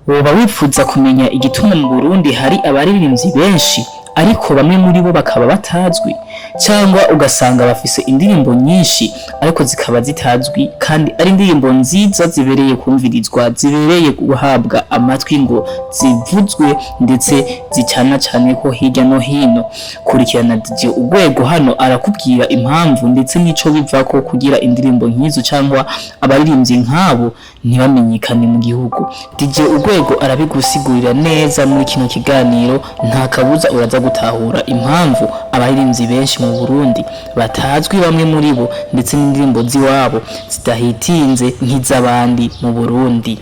Woba wifuza kumenya igituma mu Burundi hari abaririmbyi benshi ariko bamwe muri bo bakaba batazwi, cyangwa ugasanga bafise indirimbo nyinshi ariko zikaba zitazwi kandi ari indirimbo nziza zibereye kumvirizwa, zibereye guhabwa amatwi ngo zivuzwe ndetse zicana cyane ko hirya no hino? Kurikirana DJ Urwego hano arakubwira impamvu ndetse n'ico bivako kugira indirimbo nk'izo cyangwa abaririmbyi nk'abo ntibamenyekane mu gihugu. DJ Urwego arabigusigurira neza muri kino kiganiro, nta kabuza uraza gutahura impamvu abaririmbyi benshi mu Burundi batazwi bamwe muri bo, ndetse n'indirimbo z'iwabo zidahitinze nk'iz'abandi mu Burundi.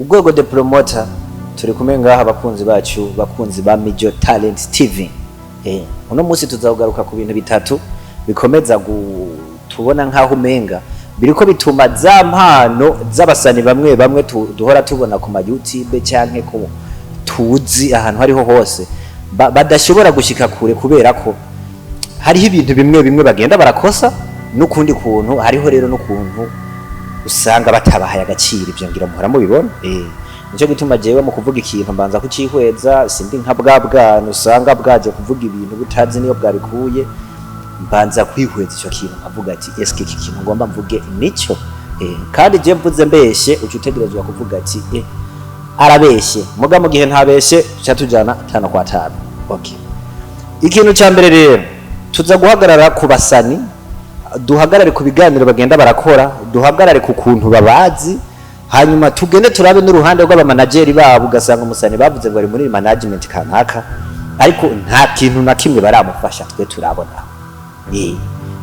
Urwego the Promoter, turi kumwe ngaha abakunzi bacu, bakunzi ba Mijo Talent TV. Uno munsi tuzakugaruka ku bintu bitatu bikomeza tubona nkaho umenga biriko bituma za mpano z'abasani bamwe bamwe duhora tubona ku ma YouTube canke ku tuzi ahantu hariho hose badashobora gushika kure, kubera ko hariho ibintu bimwe bimwe bagenda barakosa n'ukundi kuntu, hariho rero n'ukuntu usanga batabahaye agaciro. Ibyo ngira muhora mubibona. Nico gituma jewe mu kuvuga ikintu mbanza kucihweza, sindi nka bwa bwana usanga bwaje kuvuga ibintu butazi niyo bwabikuye. Mbanza kwihweza ico kintu nkavuga ati eske iki kintu ngomba mvuge nico? Kandi je mvuze mbeshe uca utegerezwa kuvuga ati arabeshe, muga mu gihe ntabeshe tuca tujana 5 kwa 5. Okay, ikintu ca mbere rero tuza guhagarara ku basani, duhagarare ku biganiro bagenda barakora, duhagarare ku kuntu babazi, hanyuma tugende turabe n'uruhande rw'abamanageri babo. Ugasanga umusani bavuze ngo ari muri management kanaka, ariko nta kintu na kimwe baramufasha. Twe turabona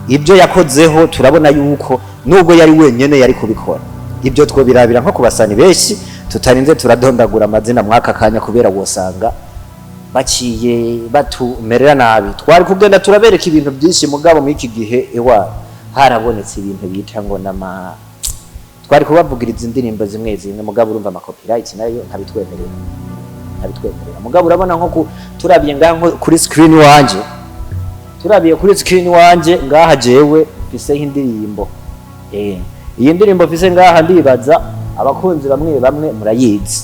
ibyo yakozeho, turabona yuko nubwo yari wenyene yari kubikora. Ibyo twobirabira nko kubasani benshi tutarinze turadondagura amazina mwaka kanya, kubera wosanga baciye batumerera nabi. Twari kugenda turabereka ibintu byinshi, mugabo muri iki gihe ewa harabonetse ibintu bita ngo nama twari kubavugiriza indirimbo zimwe zimwe, mugabo urumva ama copyright nayo ntabitwemerera. Mugabo urabona nko turabiye ngaha nko kuri screen wanje, turabiye kuri screen wanje ngaha jewe mfise indirimbo. Iyi ndirimbo mfise ngaha ndibaza abakunzi bamwe bamwe murayizi,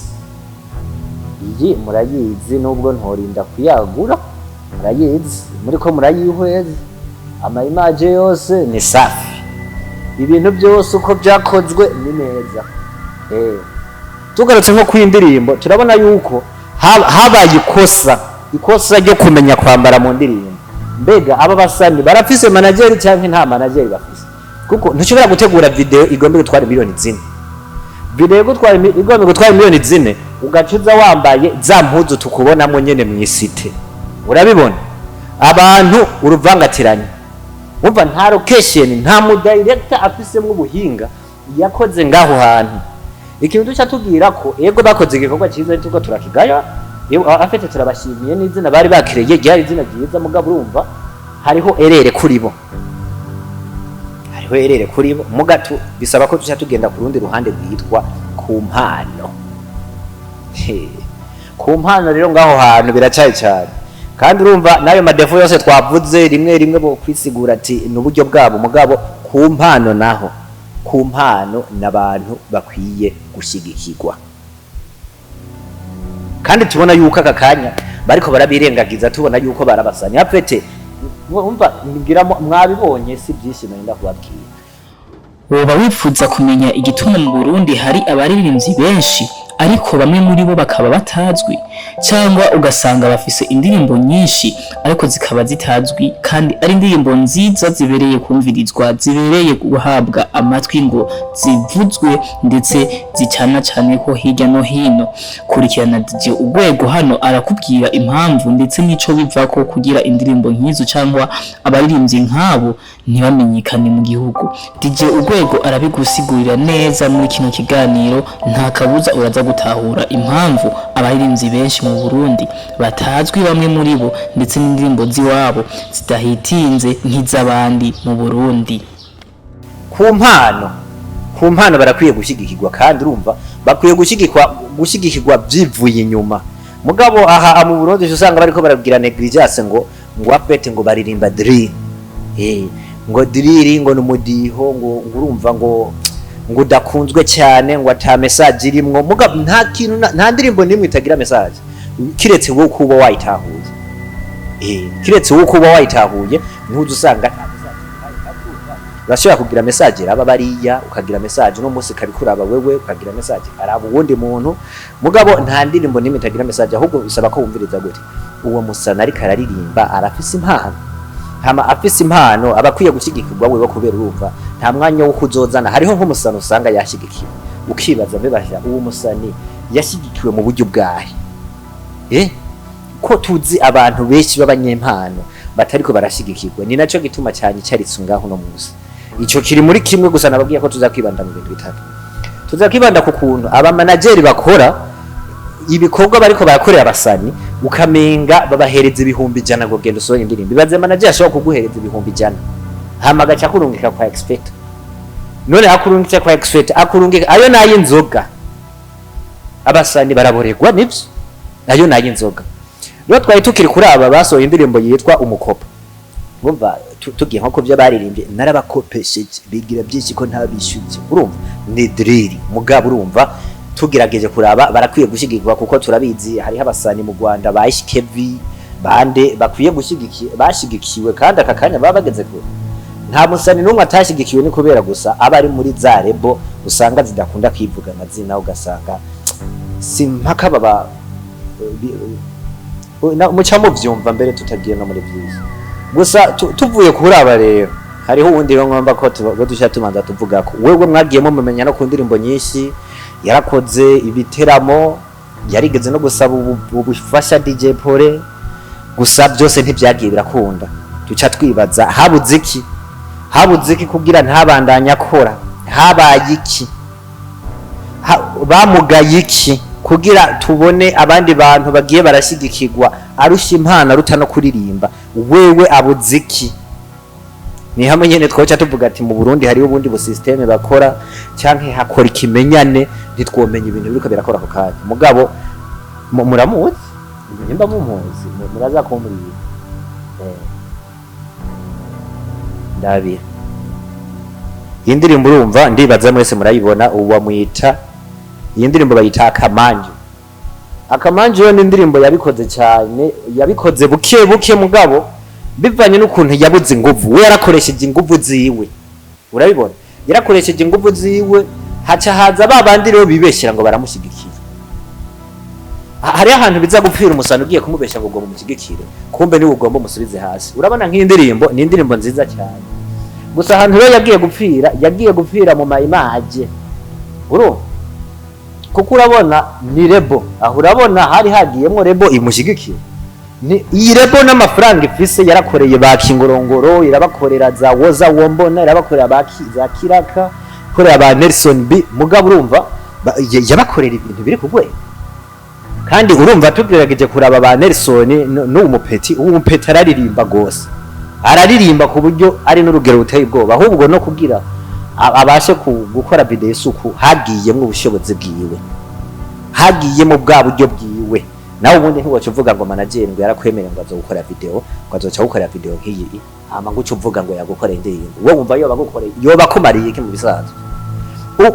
iyi murayizi nubwo ntorinda kuyagura, murayizi muriko murayihweza, ama image yose ni safi, ibintu byose uko byakozwe ni neza. Tugarutse nko ku indirimbo turabona yuko habaye ikosa Ikosa ryo kumenya kwambara mu ndirimbo. Mbega aba basani barafise manager canke nta manager bafise? Kuko ntushobora gutegura video igomba gutwara miliyoni 4, video gutwara igomba gutwara miliyoni 4, ugaca uza wambaye za mpuzu tukubonamo nyene mw'isite. Urabibona, abantu uruvangatiranye. Umva, nta location, nta mu director afisemwo ubuhinga yakoze ngaho hantu. Ikintu duca tubwira ko ego bakoze igikorwa cyiza, tuko turakigaya afite, turabashimiye n'izina bari bakireye, ryari izina ryiza. Mugabo urumva hariho erreur kuri bo, hariho erreur kuri bo. Mugatu bisaba ko tuca tugenda ku rundi ruhande rwitwa ku mpano. He. Ku mpano rero ngaho hantu biracaye cyane. Kandi urumva n'ayo ma défauts yose twavuze, rimwe rimwe bo kwisigura ati ni uburyo bwabo. Mugabo ku mpano naho, ku mpano n'abantu bakwiye gushyigikirwa, kandi tubona yuko aka kanya bariko barabirengagiza, tubona yuko barabasanya pete. Umva, ngira mwabibonye, si byinshi nenda kubabwira. Woba wifuza kumenya igituma mu Burundi hari abaririmbyi benshi, ariko bamwe muri bo bakaba batazwi, cyangwa ugasanga bafise indirimbo nyinshi ariko zikaba zitazwi, kandi ari indirimbo nziza zibereye kumvirizwa, zibereye guhabwa amatwi ngo zivuzwe ndetse zicana cyane ko hirya no hino? Kurikirana DJ Urwego hano, arakubwira impamvu ndetse n'ico bivako kugira indirimbo nk'izo cyangwa abaririmbyi nk'abo ntibamenyekane mu gihugu. DJ Urwego arabigusigurira neza muri kino kiganiro. Nta kabuza uraza gutahura impamvu abaririmbyi benshi mu Burundi batazwi, bamwe muri bo, ndetse n'indirimbo z'iwabo zidahitinze nk'iz'abandi mu Burundi. Ku mpano, ku mpano barakwiye gushyigikirwa, kandi urumva bakwiye gushyigikirwa byivuye inyuma. Mugabo aha mu Burundi usanga bariko barabwira négligence, ngo apete, ngo baririmba drill, ngo drill ngo numudiho, ngo urumva ngo udakunzwe cyane, ngo ata message irimwo. Mugabo nta kintu nta ndirimbo nimwe itagira message, kiretse wowe kuba wayitahuye. Kiretse wowe kuba wayitahuye, ntuzi usanga ata message ihari. Urashobora kugira message iraba bariya, ukagira message uno munsi ikabikuraba wewe, ukagira message ikaraba uwundi muntu. Mugabo nta ndirimbo nimwe itagira message, ahubwo bisaba ko wumviriza gute uwo musana ariko araririmba. Arafise impano, hama afise impano aba akwiye gushyigikirwa wewe, kubera urumva nta mwanya wo kuzozana. Hariho nk'umusani usanga yashyigikiwe, ukibaza mbebasha uwo musani yashyigikiwe mu buryo bwahe? Ko tuzi abantu benshi b'abanyempano batariko barashigikirwa? Ni naco gituma cyane icaritse ngaho uno munsi. Ico kiri muri kimwe gusa. Nababwiye ko tuzakwibanda mu bintu bitatu. Tuzakwibanda ku kuntu abamanageri bakora ibikorwa bariko barakorera abasani, ukamenga babahereza 100,000 ngo genda usohore indirimbo. Ibaze manager ashobora kuguhereza 100,000, hama agaca akurungika kwa expert. None akurungitse kwa expert, akurungika ayo nay'inzoga. Abasani baraborerwa, nivyo, ayo nay'inzoga. Rero twari tukiri kuri aba basohoye indirimbo yitwa Umukopa. Urumva tugiye nko kubyo baririmbye, narabakopesheje bigira byinshi ko ntabishyuye. Urumva ni drill. Mugabo urumva tugerageje kuraba, barakwiye gushyigikirwa, kuko turabizi hariho abasani mu Rwanda ba Kevi bande bakwiye bashigikiwe, kandi aka kanya baba bageze kure. Nta musani n'umwe atashyigikiwe, ni kubera gusa aba ari muri za label usanga zidakunda kwivuga amazina, ugasanga si mpaka baba muca muvyumva mbere tutagiye no muri vyiza. Gusa tuvuye kuri aba rero, hariho uwundi rero ngomba ko dushya tubanza tuvuga ko wewe mwagiye mumumenya no ku ndirimbo nyinshi yarakoze ibiteramo, yarigeze no gusaba ubufasha DJ Pole, gusa byose ntibyagiye birakunda. Duca twibaza habuze iki? Habuze iki kugira ntabandanye akora? Habaye iki? Bamugaye iki kugira tubone abandi bantu bagiye barashyigikirwa, arusha impano, aruta no kuririmba, wewe abuze iki? Ni hamwe nyene twoca tuvuga ati mu Burundi hariho ubundi bu système bakora, canke hakora ikimenyane, ntitwomenya ibintu biriko birakora ako kanya. Mugabo muramuzi, nimba mumuzi muraza kumbwira. Ndabira iyi ndirimbo, urumva ndibaza mwese murayibona. Ubu bamwita, iyi ndirimbo bayita Akamanju. Akamanju yo ni indirimbo yabikoze cyane, yabikoze buke buke, mugabo bivanye n'ukuntu yabuze inguvu, we yarakoresheje inguvu ziwe. Urabibona, yarakoresheje inguvu ziwe, haca haza ba bandi rero bibeshyira ngo baramushyigikiye. Hariho ahantu biza gupfira umusano ugiye kumubesha ngo ugomba umushyigikire, kumbe niwe ugomba umusubize hasi. Urabona nk'indirimbo, ni indirimbo nziza cyane, gusa ahantu rero yagiye gupfira, yagiye gupfira mu ma image, urumva? Kuko urabona ni label, aho urabona hari hagiyemo label imushyigikira. Ni iyi label n'amafaranga ifise, yarakoreye ba Kingorongoro, irabakorera za Woza Wombona, irabakorera ba za Kiraka, ikorera ba Nelson B. Mugabo urumva yabakorera ibintu biri ku rwego. Kandi urumva tugerageje kuraba ba Nelson n'uwo mupeti, uwo mupeti araririmba gose, araririmba ku buryo ari n'urugero ruteye ubwoba. Ahubwo no kugira abashe gukora video isuku, hagiyemwo ubushobozi bwiwe, hagiyemo bwa buryo bwiwe. Nawe ubundi ntiwaca uvuga ngo manager ngo yarakwemerera ngo azogukora video, ngo azoca gukora video nk'iyi, hama ngo uce uvuga ngo yagukoreye indirimbo. Wowe wumva yoba agukoreye, yoba akumariye iki mu bisanzwe?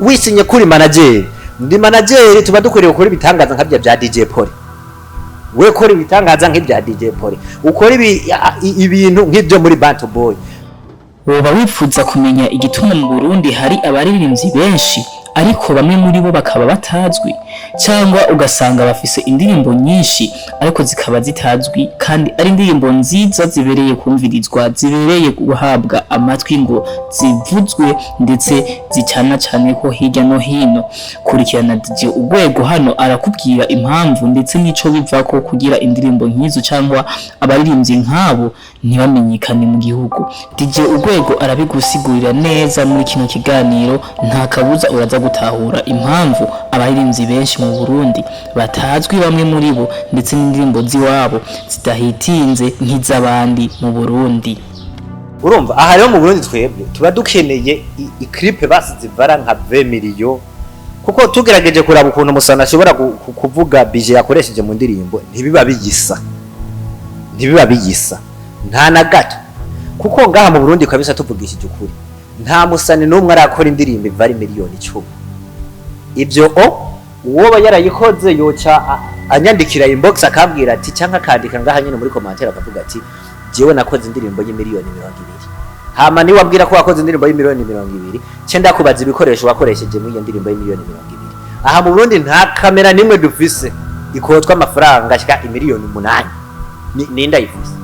Wisinye kuri manager, ndi manager, tuba dukwiriye gukora ibitangaza nka bya bya DJ Paul. We kora ibitangaza nk'ibya DJ Paul, ukora ibintu nk'ibyo muri Bantu Boy. Woba wifuza kumenya igituma mu Burundi hari abaririmbyi benshi, ariko bamwe muri bo bakaba batazwi, cyangwa ugasanga bafise indirimbo nyinshi ariko zikaba zitazwi, kandi ari indirimbo nziza zibereye kumvirizwa, zibereye guhabwa amatwi ngo zivuzwe ndetse zicana cyane ko hirya no hino? Kurikirana DJ Urwego hano, arakubwira impamvu ndetse n'ico bivako kugira indirimbo nk'izo cyangwa abaririmbyi nk'abo ntibamenyekane mu gihugu. DJ Urwego arabigusigurira neza muri kino kiganiro. Nta kabuza uraza gutahura impamvu abaririmbyi benshi mu Burundi batazwi bamwe muri bo, ndetse n'indirimbo z'iwabo zidahitinze nk'iz'abandi mu Burundi. Urumva aha rero mu Burundi twebwe tuba dukeneye i clip basi zivara nka 20 miliyo, kuko tugerageje kuraba ukuntu umusana ashobora kuvuga budget yakoresheje mu ndirimbo, ntibiba bigisa, ntibiba bigisa nta na gato. Kuko ngaha mu Burundi kabisa, tuvugishije ukuri, nta musani n'umwe arakora indirimbo ivara miliyoni 10. Ibyo o uwoba yarayikoze yoca anyandikira inbox akambwira ati, cyangwa akandika ngaha nyine muri commentaire akavuga ati: "Jewe nakoze indirimbo y'imiliyoni 20." Hama niwe wabwira ko wakoze indirimbo y'imiliyoni 20, ce ndakubaza ibikoresho wakoresheje muri iyo ndirimbo y'imiliyoni 20. Aha mu Burundi nta kamera nimwe dufise ikotwa amafaranga ashika imiliyoni 8. Ninde ayifise?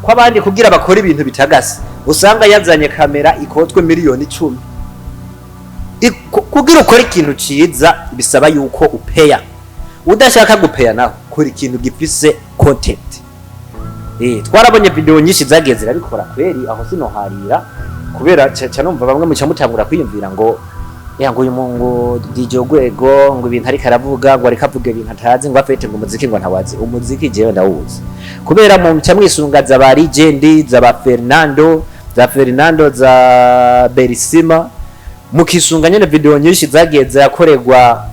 Ko abandi kugira bakora ibintu bitagase usanga yazanye kamera ikotwe miliyoni 10. Kugira ukore ikintu ciza bisaba yuko upeya. Udashaka gupeya naho, kora ikintu gifise content. Twarabonye video nyinshi zagiye zirabikora kweri, aho sinoharira kubera ca numva bamwe muca mutangura kwiyumvira ngo ya ngo uyu ngo DJ Urwego ngo ibintu ariko aravuga, ngo ariko avuga ibintu atazi, ngo afete ngo umuziki ngo ntawazi umuziki. Jewe ndawuzi, kubera mu muca mwisunga za ba Legend, za ba Fernando, za Fernando, za Berisima, mukisunga nyene video nyinshi zagiye zirakorerwa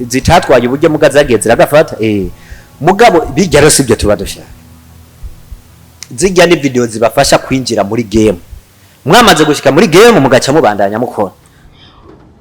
zitatwaye uburyo muga zagiye ziragafata. Mugabo bijya rero sibyo tuba dushaka. Zijya ni video zibafasha kwinjira muri game, mwamaze gushika muri game mugaca mubandanya mukora.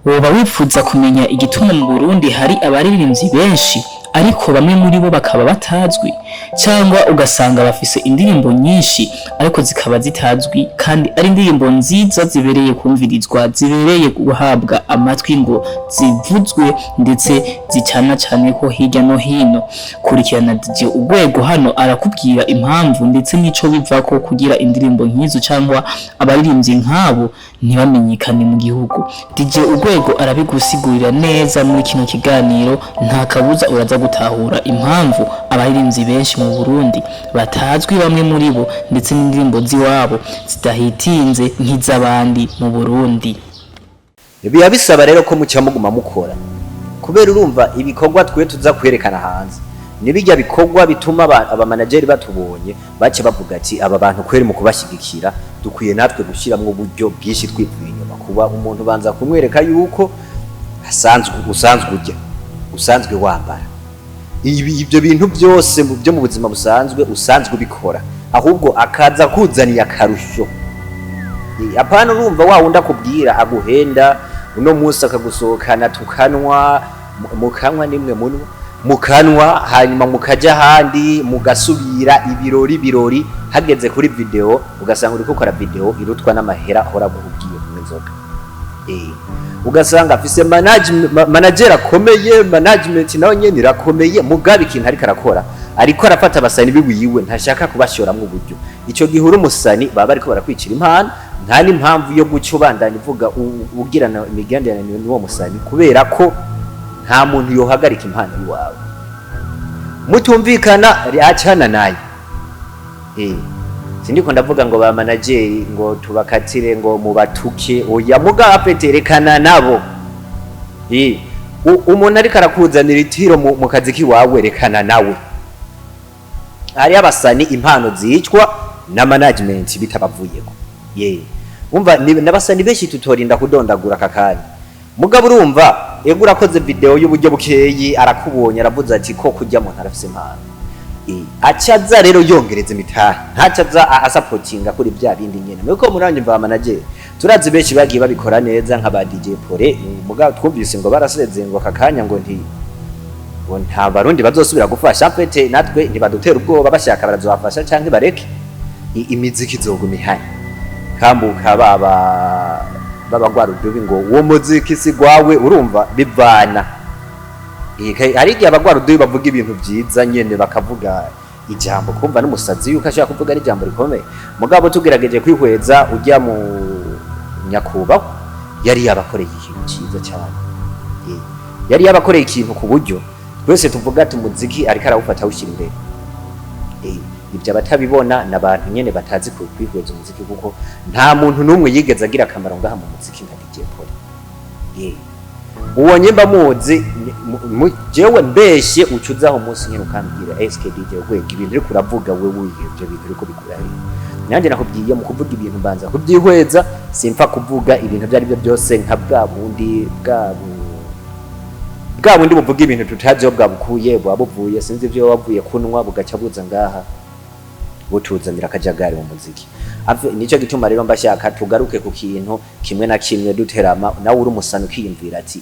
Woba wifuza kumenya igituma mu Burundi hari abaririmbyi benshi, ariko bamwe muri bo bakaba batazwi, cyangwa ugasanga bafise indirimbo nyinshi ariko zikaba zitazwi, kandi ari indirimbo nziza zibereye kumvirizwa, zibereye guhabwa amatwi ngo zivuzwe ndetse zicana cyane ko hirya no hino? Kurikirana DJ Urwego hano, arakubwira impamvu ndetse n'ico bivako kugira indirimbo nk'izo cyangwa abaririmbyi nk'abo ntibamenyekane mu gihugu. DJ Urwego arabigusigurira neza muri kino kiganiro. Nta kabuza uraza gutahura impamvu abaririmbyi benshi mu Burundi batazwi bamwe muri bo, ndetse n'indirimbo z'iwabo zidahitinze nk'iz'abandi mu Burundi. Biba bisaba rero ko muca muguma mukora, kubera urumva ibikorwa twe tuza kwerekana hanze nibijya bikorwa bituma abamanageri batubonye bace bavuga ati: "Aba bantu kweri mu kubashyigikira dukwiye natwe gushyiramo uburyo bwinshi twivuye inyuma." Kuba umuntu banza kumwereka yuko asanzwe usanzwe urya, usanzwe wambara, ibyo bintu byose byo mu buzima busanzwe usanzwe ubikora, ahubwo akaza kuzaniye akarusho. Apana urumva wa wundi akubwira aguhenda uno munsi akagusohokana tukanwa, mukanywa nimwe munwa mukanwa, hanyuma mukaja ahandi mugasubira ibirori birori, hageze kuri video ugasanga uriko ukora video irutwa n'amahera ahora aguha ugiye kunywa inzoga. Ugasanga afise manager akomeye, management nawe nyene irakomeye, mugabe ikintu ariko arakora, ariko arafata abasani biwiwe, ntashaka kubashoramwo uburyo. Ico gihe uri umusani, baba bariko barakwicira impano. Nta n'impamvu yo guca ubandanya uvuga ugirana imigenderanire n'uwo musani, kubera ko nta muntu yohagarika impano iwawe. Mutumvikana, acana naye. Sindiko ndavuga ngo ba manager ngo tubakatire, ngo mubatuke, oya. Muga apeterekana nabo. Umuntu ariko arakuzanira itiro mu kazi kiwawe, rekana nawe. Hari abasani impano zicwa na management bitabavuyeko. Ye, umva, n'abasani benshi tutorinda kudondagura aka kanya. Mugabo urumva, ego, urakoze video y'uburyo bukeyi, arakubonye, aravuze ati ko kujya muntu arafise impano. Aca aza rero yongereza imitahe, ntaca aza asapotinga kuri bya bindi nyene. Nuko muranyumva, ba manager turazi benshi bagiye babikora neza, nka ba DJ Pole. Mugabo twumvise ngo barasezeye, ngo aka kanya ngo nti ngo nta barundi bazosubira gufasha. Mfete natwe ntibadutera ubwoba, bashaka barazobafasha canke bareke. Imiziki izoguma ihari. Kambuka baba babagwa rudubi ngo uwo muziki si gwawe. Urumva bivana. Hari igihe abagwa rudubi bavuga ibintu vyiza nyene, bakavuga ijambo kumva n'umusazi yuko ashaka kuvuga ari ijambo rikomeye. Mugabo tugerageje kwihweza, ujya mu nyakubahwa yari yabakoreye ikintu ciza cyane. Yari yabakoreye ikintu ku buryo twese tuvuga ati umuziki ariko arawufata awushyira imbere. Ibyo abatabibona ni abantu nyene batazi kwihweza umuziki, kuko nta muntu n'umwe yigeze agira akamaro ngaha mu muziki nka DJ Paul. Uwo nyimba muzi jewe mbeshe, ucuzaho umunsi nyene ukambwira SK DJ Rwego, ibintu uriko uravuga wewe, ibyo bintu uriko bikura hehe? Nanjye nakubwiye, mu kuvuga ibintu mbanza kubyihweza, simpfa kuvuga ibintu ibyo ari byo byose nka bwa bundi bwa bundi buvuga ibintu tutazi aho bwabukuye, buba buvuye sinzi ibyo wavuye kunwa, bugaca buza ngaha butuzanira akajagari mu muziki. Nico gituma rero mbashaka tugaruke ku kintu kimwe na kimwe duterama. Nawe uri umusani ukiyumvira ati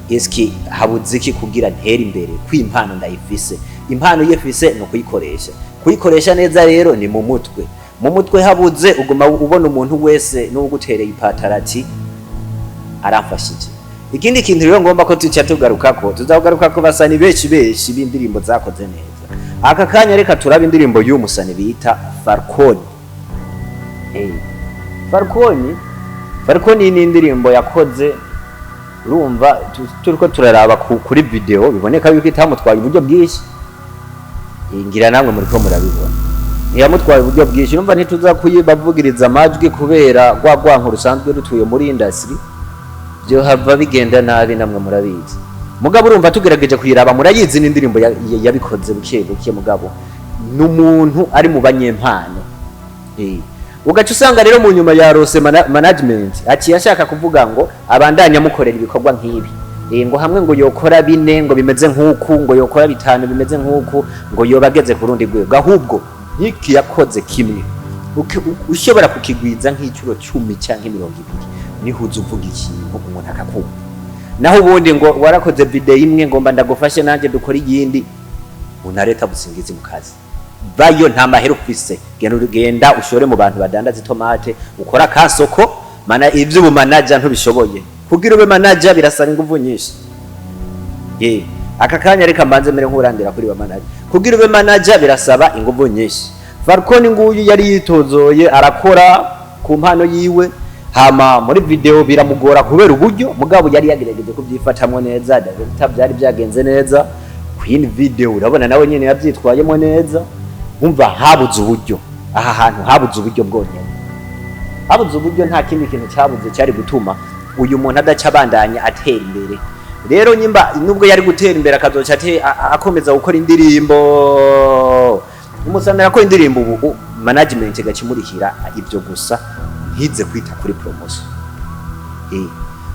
eske habuze iki kugira ntere imbere? Kw'impano ndayifise, impano iyo ifise ni ukuyikoresha. Kuyikoresha neza rero ni mu mutwe. Mu mutwe habuze, uguma ubona umuntu wese n'ugutereye ipatara ati aramfashije. Ikindi kintu rero ngomba ko tuca tugarukako, tuzakugaruka ko basani benshi benshi b'indirimbo zakoze neza. Aka kanya reka turaba indirimbo y'uyu musani bita Falcon. Falcon, Falcon ni indirimbo yakoze, urumva turiko turaraba kuri video, biboneka yuko itamutwaye uburyo bwinshi. Ngira namwe muriko murabibona, ntiyamutwaye uburyo bwinshi. Urumva ntituza kuyibavugiriza amajwi kubera rwa rwanko rusanzwe rutuye muri industry, byo hava bigenda nabi, namwe murabizi. Mugabo urumva tugerageje kuyiraba, murayizi, n'indirimbo yabikoze buke buke, mugabo n'umuntu ari mu banyempano. Ugaca usanga rero mu nyuma yarose management, aciye ashaka kuvuga ngo abandanye amukorera ibikorwa nk'ibi. Ngo hamwe ngo yokora bine ngo bimeze nk'uku, ngo yokora bitanu bimeze nk'uku, ngo yoba ageze ku rundi rwego. Ahubwo nk'iki yakoze kimwe, ushobora kukigwiza nk'icuro 10 canke 20, niho uza uvuga ikintu umuntu akakumva. Naho ubundi ngo warakoze video imwe, ngomba ndagufashe nanjye dukore iyindi, unareta busingizi mu kazi bayo, nta mahera ufise. Genda, ugenda ushore mu bantu badandaza itomate, ukora akasoko. Mana, ivyo ubu manager ntubishoboye. Kugira ube manager birasaba inguvu nyinshi. Aka kanya reka mbanze mere nk'urangira kuri ba manager. Kugira ube manager birasaba inguvu nyinshi. Falcon nguyu yari yitozoye, arakora ku mpano yiwe, hama muri video biramugora kubera uburyo. Mugabo yari yagerageje kubyifatamwo neza, director byari byagenze neza. Queen video urabona nawe nyene yabyitwayemo neza. Umva, habuze uburyo aha hantu, habuze uburyo bwonyene, habuze uburyo, nta kindi kintu cyabuze cyari gutuma uyu muntu adaca abandanya atera imbere. Rero nyimba nubwo yari gutera imbere, akazoca akomeza gukora indirimbo, umusana yakora indirimbo ubu management igacimurikira ibyo gusa, ntize kwita kuri promotion.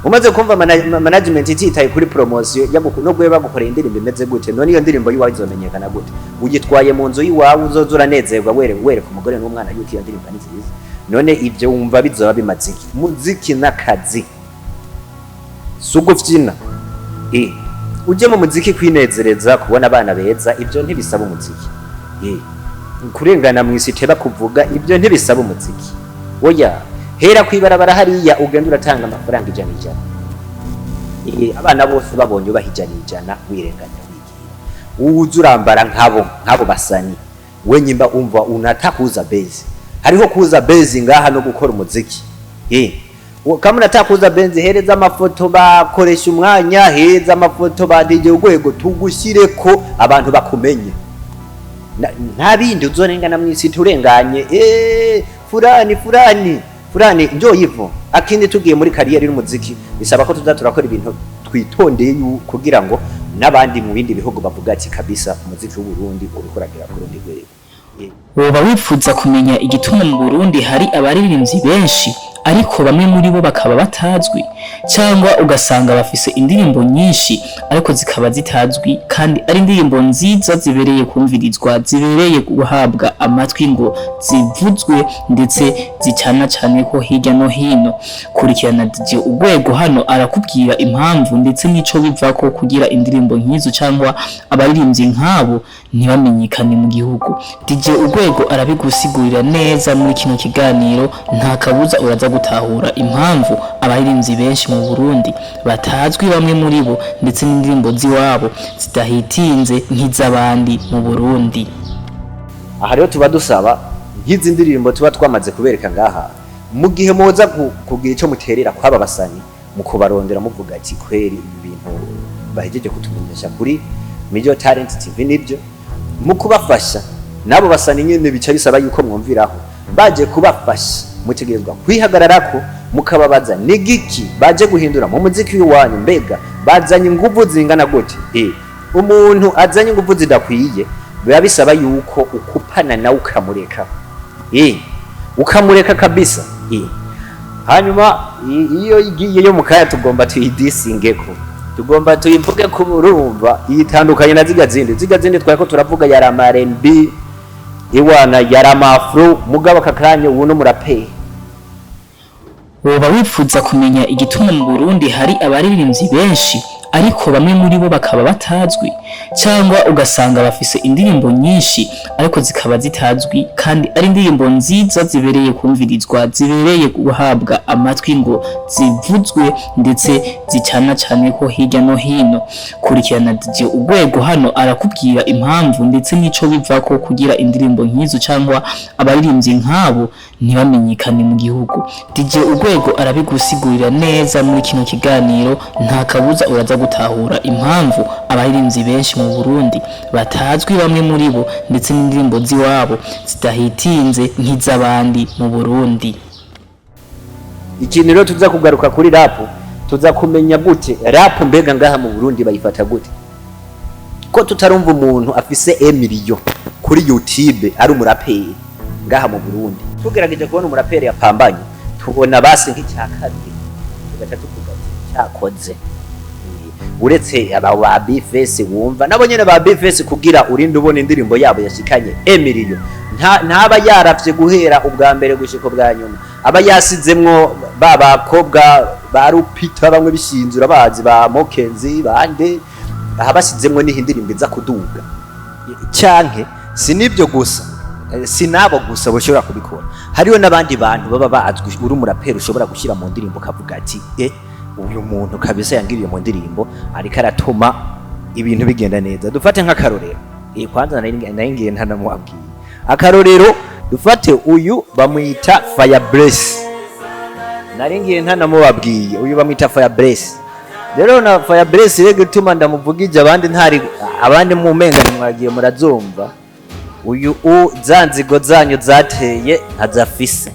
Umaze kumva management ititaye kuri promotion, nubwo bagukoreye indirimbo imeze gute, none iyo ndirimbo yiwawe izomenyekana gute? Uyitwaye mu nzu yiwawe, uzoza uranezerwa wereka umugore n'umwana yuko iyo ndirimbo ari nziza. None ibyo wumva bizoba bimaze iki? Muziki n'akazi, si ugufyina. Ujye mu muziki kwinezereza, kubona abana beza, ibyo ntibisaba umuziki. Kurengana mu isi iteba kuvuga, ibyo ntibisaba umuziki, oya. Hera kwibarabara hariya, ugenda uratanga amafaranga ijana ijana. Abana bose babonye ubaha ijana ijana, wirenganya, wigira uza urambara nk'abo basani. We nyimba umva unataka kuuza bezi, hariho kuuza bezi ngaha no gukora umuziki. Kama unataka kuuza benzi, hereza amafoto bakoresha umwanya, hereza amafoto ba DJ Urwego, tugushyireko abantu bakumenye. Nta bindi uzorengana mw'isi turenganye, furani furani furani, njo hivyo. Akindi tugiye muri carrière y'umuziki, bisaba ko tuza turakora ibintu twitondeye kugira ngo n'abandi mu bindi bihugu bavuga ati kabisa umuziki w'u Burundi uriko uragera ku rundi rwego. Woba wifuza kumenya igituma mu Burundi hari abaririmbyi benshi ariko bamwe muri bo bakaba batazwi, cyangwa ugasanga bafise indirimbo nyinshi ariko zikaba zitazwi kandi ari indirimbo nziza zibereye kumvirizwa, zibereye guhabwa amatwi ngo zivuzwe ndetse zicana cyane ko hirya no hino? Kurikirana DJ Urwego hano, arakubwira impamvu ndetse n'ico bivako kugira indirimbo nk'izo cyangwa abaririmbyi nk'abo ntibamenyekane mu gihugu. DJ Urwego arabigusigurira neza muri kino kiganiro. Nta kabuza uraza gutahura impamvu abaririmbyi benshi mu Burundi batazwi bamwe muri bo, ndetse n'indirimbo z'iwabo zidahitinze nk'iz'abandi mu Burundi. Aha rero tuba dusaba nk'izi ndirimbo tuba twamaze kubereka ngaha, mu gihe muza kugira icyo muterera kw'aba basani mu kubarondera, muvuga ati kweri ibi bintu bahejeje kutumenyesha kuri Mijo Talent TV nibyo, mu kubafasha n'abo basani nyene bica bisaba yuko mwumviraho baje kubafasha, mutegerezwa kwihagararako mukababaza nigiki baje guhindura mu muziki w'iwanyu, mbega bazanye inguvu zingana gute? Umuntu azanye inguvu zidakwiye biba bisaba yuko ukupana nawe ukamureka, ukamureka kabisa. Hanyuma iyo igiye yo mukaya tugomba tuyidisingeko, tugomba tuyivuge ko urumva yitandukanye na ziga zindi twari ko turavuga, yari ama R&B iwana, yari ama afro, mugabo aka kanya ubu no muraperi. Woba wifuza kumenya igituma mu Burundi hari abaririmbyi benshi ariko bamwe muri bo bakaba batazwi, cyangwa ugasanga bafise indirimbo nyinshi ariko zikaba zitazwi kandi ari indirimbo nziza zibereye kumvirizwa, zibereye guhabwa amatwi ngo zivuzwe ndetse zicana cyane ko hirya no hino? Kurikirana DJ Urwego hano, arakubwira impamvu ndetse n'ico bivako kugira indirimbo nk'izo cyangwa abaririmbyi nk'abo ntibamenyekane mu gihugu. DJ Urwego arabigusigurira neza muri kino kiganiro. Nta kabuza uraza gutahura impamvu abaririmbyi benshi mu Burundi batazwi bamwe muri bo, ndetse n'indirimbo z'iwabo zidahitinze nk'iz'abandi mu Burundi. Ikintu rero tuza kugaruka kuri rap, tuza kumenya gute rap mbega ngaha mu Burundi bayifata gute, ko tutarumva umuntu afise emiliyo kuri YouTube ari umuraperi ngaha mu Burundi. Tugerageje kubona umuraperi yapambanye, tubona basi nk'icya kabiri, tugaca tuvuga ati cyakoze. Uretse aba ba Bface wumva nabo nyene ba Bface, kugira urinde ubona indirimbo yabo yashikanye emiliyo, ntaba yaravye guhera ubwa mbere gushika ubwa nyuma, aba yasizemwo ba bakobwa ba Rupita bamwe bishinzura bazi ba Mokenzi bande, aha basizemwo niho indirimbo iza kuduga. Canke si nibyo gusa, si nabo gusa bashobora kubikora, hariho n'abandi bantu baba bazwi uri umuraperi ushobora gushyira mu ndirimbo ukavuga ati uyu muntu kabisa yangiriye mu ndirimbo, ariko aratuma ibintu bigenda neza. Dufate nk'akarorero, kwanza nari ngiye ntanamubabwiye akarorero. Dufate uyu bamwita Fire Bless, nari ngiye ntanamubabwiye, uyu bamwita Fire Bless. Rero na Fire Bless rero gutuma ndamuvugije, abandi ntari abandi mu menga mwagiye murazumva, uyu u za nzigo zanyu zateye ntazafise,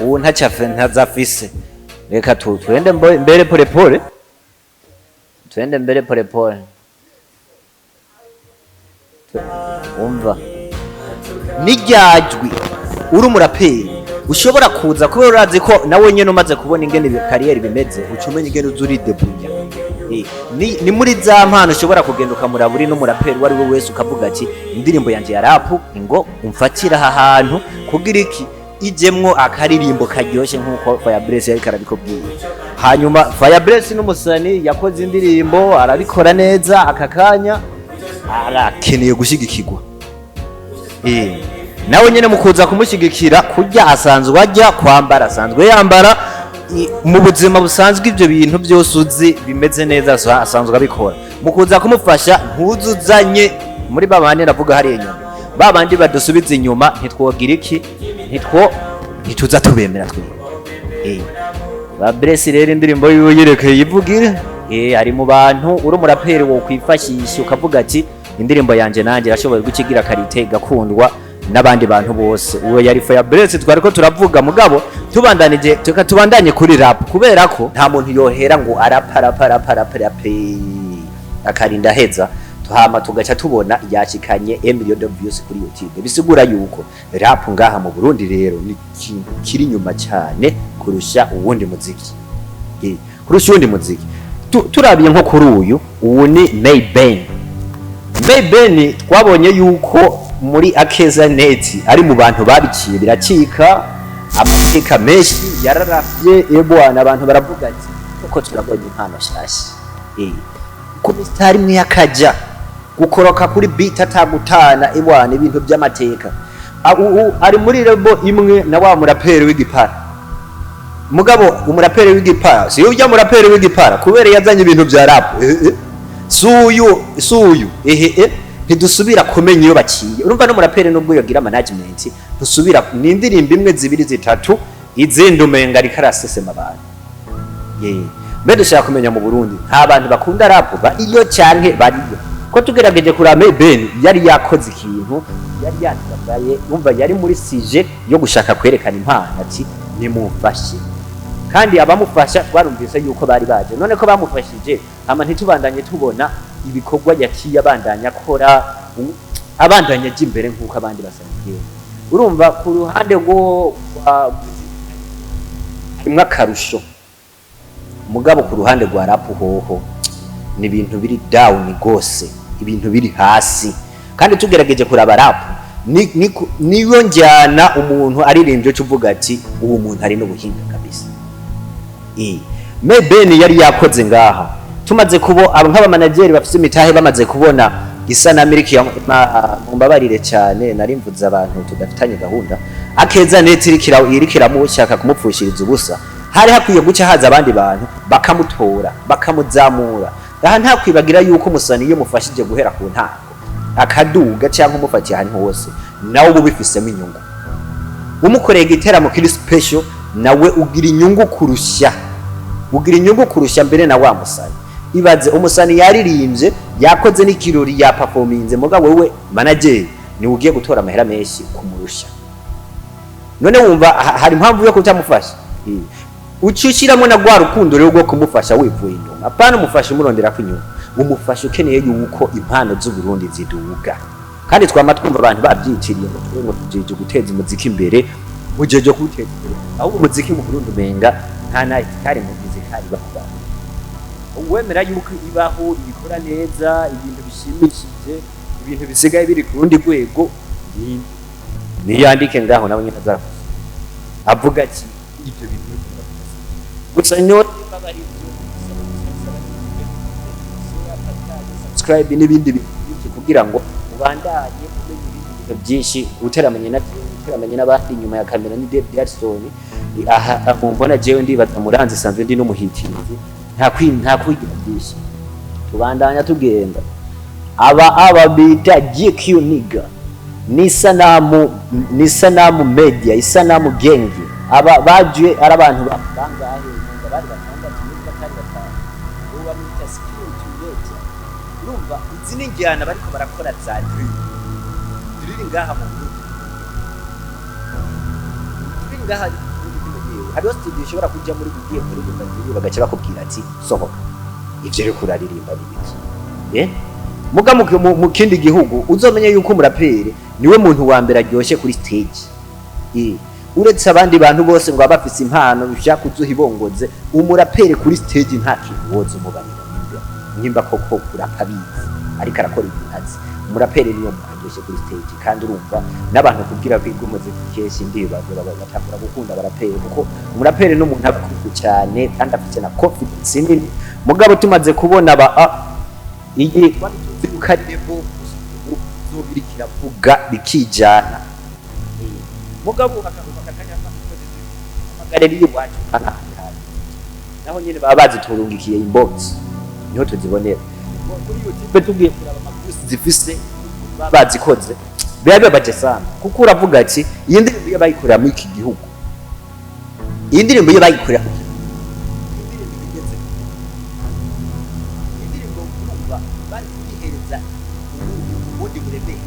ubu ntacyafe ntazafise. Reka tu twende mbere pole pole, twende mbere pole pole. Umva n'iryajwi uri umuraperi ushobora kuza kubera urazi ko nawe nyene umaze kubona ingene carrière bimeze, uca umenya ingene uza uridebunya. Ni muri za mpano ushobora kugenda ukamuraba uri n'umuraperi uwo ari we wese, ukavuga ati indirimbo yanje ya rap ngo umfatire aha hantu kugira iki ijemwo akaririmbo karyoshe nk'uko Fire Bless yariko arabikubwira. Hanyuma Fire Bless n'umusani yakoze indirimbo arabikora neza, aka kanya arakeneye gushigikirwa. Nawe nyene mu kuza kumushyigikira, kurya asanzwe ajya, kwambara asanzwe yambara, mu buzima busanzwe ibyo bintu byose uzi bimeze neza asanzwe abikora. Mu kuza kumufasha, ntuzuzanye muri ba bandi navuga hariya inyuma, ba bandi badusubiza inyuma. Ntitwogira iki, ntituza tubemera twebwe. Ba Bresi rero, indirimbo yiwe yerekeye yivugire. Ari mu bantu uri umuraperi wo kwifashisha ukavuga ati: "Indirimbo yanje nanjye irashoboye gukigira qualité, igakundwa n'abandi bantu bose." Uwo yari Faya Bresi twari ko turavuga. Mugabo tubandanije, tuka tubandanye kuri rap, kubera ko nta muntu yohera ngo arapa arapa arapa arapa arapa akarinda heza, tuhama tugaca tubona yashikanye a million of views kuri YouTube. Bisigura yuko rap ngaha mu Burundi rero ni ikintu kiri inyuma cyane kurusha uwundi muziki, kurusha uwundi muziki. Turabiye nko kuri uyu, ubu ni Mayben. Mayben twabonye yuko muri Akeza Net ari mu bantu babiciye biracika, amateka menshi yararafye ebwana. Abantu baravuga ati: "Uko turabonye impano nshasha." Ku misitari imwe yakaja gukoroka kuri beat atagutana, ebwana, ibintu by'amateka. Ari muri label imwe na wa muraperi w'igipara. Mugabo umuraperi w'igipara si ujya muraperi w'igipara kubera yazanye ibintu bya rap, suyu suyu ehe ntidusubira kumenya iyo baciye. Urumva n'umuraperi nubwo yogira management, ntusubira ni indirimbo imwe, zibiri, zitatu, izindi umenga ariko arasesema abantu. Ye, mbe dushaka kumenya mu Burundi nta bantu bakunda rap bariyo canke bariyo? Ko tugerageje kuraba, Ben yari yakoze ikintu, yari yatagaye, umva yari muri sujet yo gushaka kwerekana impano, ati: "Nimumfashe." Kandi abamufasha twarumvise yuko bari baje. None ko bamufashije, hama ntitubandanye tubona ibikorwa yaciye abandanya akora, abandanya ajya imbere nk'uko abandi basanzwe. Urumva ku ruhande rwo harimwo akarusho, mugabo ku ruhande rwa rap hoho ni ibintu biri down gose, ibintu biri hasi. Kandi tugerageje kuraba rap niyo njyana umuntu aririmbye cyo uvuga ati: "Uwo muntu ari n'ubuhinga kabisa." Mayben yari yakoze ngaha, tumaze kubo abo nk'abamanageri bafite imitahe bamaze kubona isa na Amerika. Mumbabarire cyane, nari mvuze abantu tudafitanye gahunda. Akeza Net iriko iramushaka kumupfushiriza ubusa. Hari hakwiye guca haza abandi bantu bakamutora, bakamuzamura. Aha nta kwibagira yuko umusani iyo mufashije guhera ku ntango akaduga, cyangwa umufatiye ahantu hose, nawe uba ubifisemo inyungu. Umukoreye igiteramo kiri special, nawe ugira inyungu kurusha, ugira inyungu kurusha mbere na wa musani. Ibaze umusani yaririmbye, yakoze n'ikirori, yaperforminze, mugabo wewe manager ni ugiye gutora amahera menshi kumurusha. None wumva hari impamvu yo kutamufasha? Uca ushyiramo na rwa rukundo rero rwo kumufasha wivuye inyuma, apana umufasha umurondera ko inyuma, umufasha ukeneye yuko impano z'Uburundi ziduga. Kandi twama twumva abantu babyitiriye ngo twe ngo tujeje guteza umuziki imbere, mujeje kuwuteza imbere, ahubwo umuziki mu Burundi umenga nta na kari mu muzikari bavuga. Uwemera yuko ibaho, ibikora neza, ibintu bishimishije, ibintu bisigaye biri ku rundi rwego, niyandike ngaho, nawe nyine azavuga avuga ati: "Ibyo bintu gusa niyo ari byo." Subscribe n'ibindi bintu byinshi kugira ngo ubandanye umenya ibindi bintu byinshi, uteramanye na uteramanye n'abandi. Inyuma ya kamera ni David Harrison. Aha mumbona jewe ndibaza muranzi, sanzwe ndi n'umuhitirizi, nta kwigira byinshi. Tubandanya tugenda. Aba bita GQ Nigga ni Sanamu Media, Isanamu Gang. Aba baje ari abantu bangahe? Numva bari batandatu niba batari batanu. Ubu bamwita Skill to Nature. Urumva izi ni injyana bariko barakora za drill. Drill ngaha mu Burundi, drill ngaha mu Burundi yewe, hariho studio ushobora kuja muri ugiye kuririmba drill, bagaca bakubwira ati: "Sohoka, ivyo uriko uraririmba ni biki?" Muga mu kindi gihugu uzomenye yuko umuraperi niwe muntu wa mbere aryoshye kuri stage. Uretse abandi bantu bose ngo baba bafise impano bishaka kuzuha ibongoze, umuraperi kuri stage nta kintu woza umubarira. Nimba koko kurapa bizi, ariko arakora ibintu azi, umuraperi niwe muntu aryoshye kuri stage. Kandi urumva n'abantu kugira biga umuziki kenshi ndibaza batangura gukunda abaraperi, kuko umuraperi ni umuntu aba akunzwe cyane kandi afite na confidence nini. Mugabo tumaze kubona ba iyi twari tuzi yuko ari level uzobira kiravuga bikijana. Mugabo akanya amagareri y'iwacu ahantu naho nyene baba baziturungikiye inbox, niho tuzibonera kuri YouTube. Tugiye kuraba amavusi zifise, baba bazikoze, biba bibabaje sana, kuko uravuga ati iyi ndirimbo iyo bayikorera muri iki gihugu, iyi ndirimbo iyo bayikorera, indirimbo igeze, indirimbo urumva bari kuyihereza ubundi buremere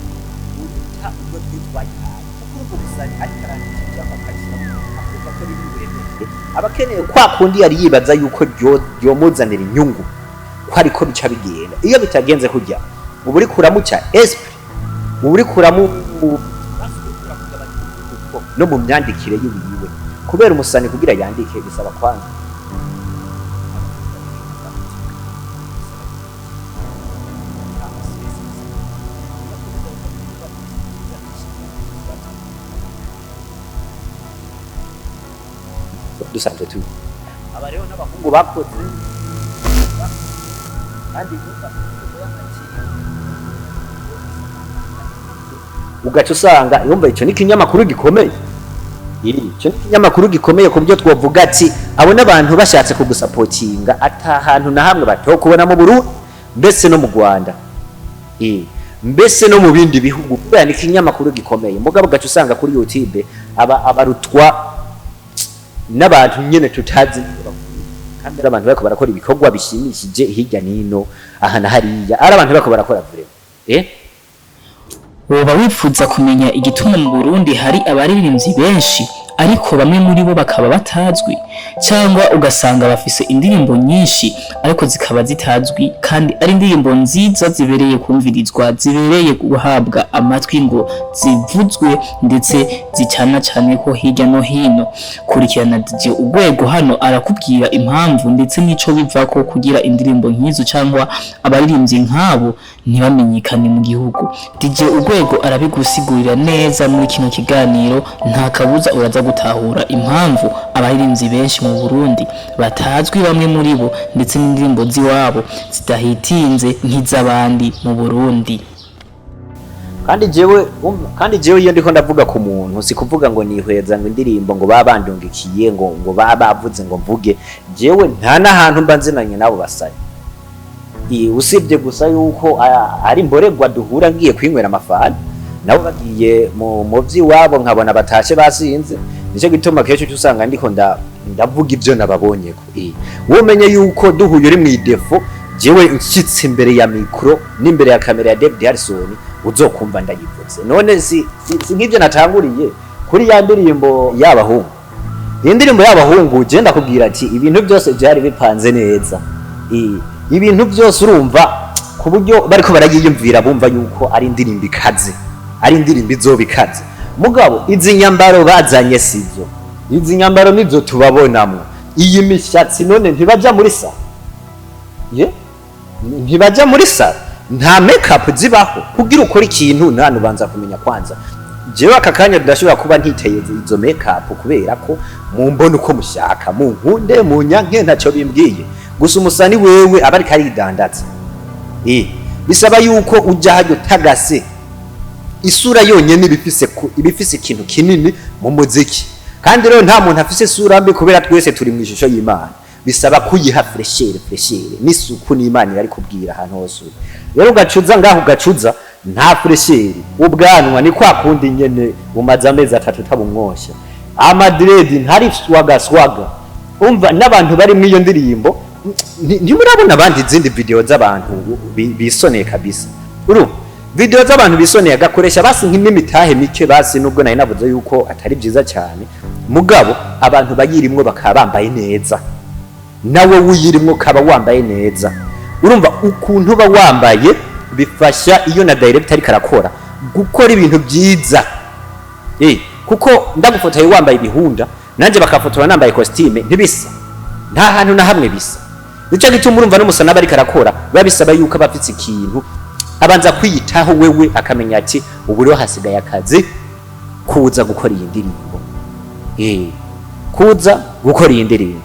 buruta ubwo twe twayihaye, kuko urumva umusani ariko arandika ijambo akarishyiramo, akumva ko riri uburemere, aba akeneye kwa kundi yari yibaza yuko ryomuzanira inyungu, ko ariko bica bigenda. Iyo bitagenze kurya, uba uriko uramuca esprit, uba uriko uramu no mu myandikire yiwiwe, kubera umusani kugira yandike bisaba kwanza dusanzwe tubi. Aba rero n'abahungu bakoze kandi ugaca usanga yumva ico ni ikinyamakuru gikomeye. Ico ni ikinyamakuru gikomeye ku buryo twovuga ati abo n'abantu bashatse kugusapotinga ata hantu na hamwe batokubona mu Burundi, mbese no mu Rwanda, mbese no mu bindi bihugu, kubera ni ikinyamakuru gikomeye. Mugabo ugaca usanga kuri YouTube aba abarutwa n'abantu nyene tutazi niyo bavuye, kandi ari abantu bariko barakora ibikorwa bishimishije hirya nino, aha na hariya, ari abantu bariko barakora vraiment. Woba wifuza kumenya igituma mu Burundi hari abaririmbyi benshi ariko bamwe muri bo bakaba batazwi, cyangwa ugasanga bafise indirimbo nyinshi ariko zikaba zitazwi, kandi ari indirimbo nziza zibereye kumvirizwa, zibereye guhabwa amatwi ngo zivuzwe ndetse zicana cyane ko hirya no hino? Kurikirana DJ Urwego hano, arakubwira impamvu ndetse n'ico bivako kugira indirimbo nk'izo cyangwa abaririmbyi nk'abo ntibamenyekane mu gihugu. DJ Urwego arabigusigurira neza muri kino kiganiro. Nta kabuza uraza gutahura impamvu abaririmbyi benshi mu Burundi batazwi, bamwe muri bo, ndetse n'indirimbo z'iwabo zidahitinze nk'iz'abandi mu Burundi. Kandi jewe iyo ndiko ndavuga ku muntu, si kuvuga ngo nihweza ngo indirimbo ngo baba bandungikiye, ngo baba bavuze ngo mvuge. Jewe nta n'ahantu mba nzinanye n'abo basari. Usibye gusa yuko ari mboregwa duhura ngiye kwinywera amafana, nabo bagiye mu vy'iwabo, nkabona batashe basinze. Nico gituma kenshi uca usanga ndiko ndavuga ivyo nababonyeko. Wowe umenye yuko duhuye uri mw'idefo, jewe nshyitse imbere ya mikro n'imbere ya kamera ya David Harrison, uzokumva ndayivuze. None si nk'ivyo natanguriye kuri ya ndirimbo y'abahungu? Iyi ndirimbo y'abahungu, je ndakubwira ati ibintu byose byari bipanze neza. Ibintu byose urumva ku buryo bariko barayiyumvira, bumva yuko ari indirimbo ikaze, ari indirimbo izoba ikaze. Mugabo izi nyambaro bazanye sizo, izi nyambaro nizo tubabonamwo, iyi mishatsi. None ntibaja muri salon? Ye, ntibaja muri salon? Nta makeup zibaho? Kugira ukora ikintu nta ubanza kumenya kwanza. Jewe aka kanya ndashobora kuba ntiteye izo makeup kubera ko mumbona uko mushaka, munkunde munyanke ntacyo bimbwiye. Gusa umusani wewe aba ariko aridandaza. Bisaba yuko uja hajya utagase. Isura yonyene ibifise ikintu kinini mu muziki. Kandi rero nta muntu afise isura mbi, kubera twese turi mu ishusho y'Imana. Bisaba kuyiha fraîcheur n'isuku, n'Imana irari kubwira ahantu hose uri. Rero ugacuza ngaho, ugacuza nta fraîcheur, ubwanwa ni kwa kundi nyene umaze amezi 3 utabumwosha, amadredi ntari swaga swaga. Umva n'abantu bari muri iyo ndirimbo, ntimurabona abandi izindi video z'abantu bisoneye kabisa? Urumva video z'abantu bisoneye, agakoresha basi nk'imitahe mike basi, nubwo nari navuze yuko atari byiza cyane, mugabo abantu bayirimwo bakaba bambaye neza, nawe wuyirimwo ukaba wambaye neza. Urumva ukuntu uba wambaye bifasha iyo na director ariko arakora gukora ibintu byiza. Kuko ndagufotoye wambaye ibihunda, nanjye bakafotora nambaye costume, ntibisa, nta hantu na hamwe bisa. Nico gituma urumva n'umusana aba ariko arakora, biba bisaba yuko aba afise ikintu abanza kwiyitaho wewe, akamenya ati ubu rero hasigaye akazi kuza gukora iyi ndirimbo. Kuza gukora iyi ndirimbo.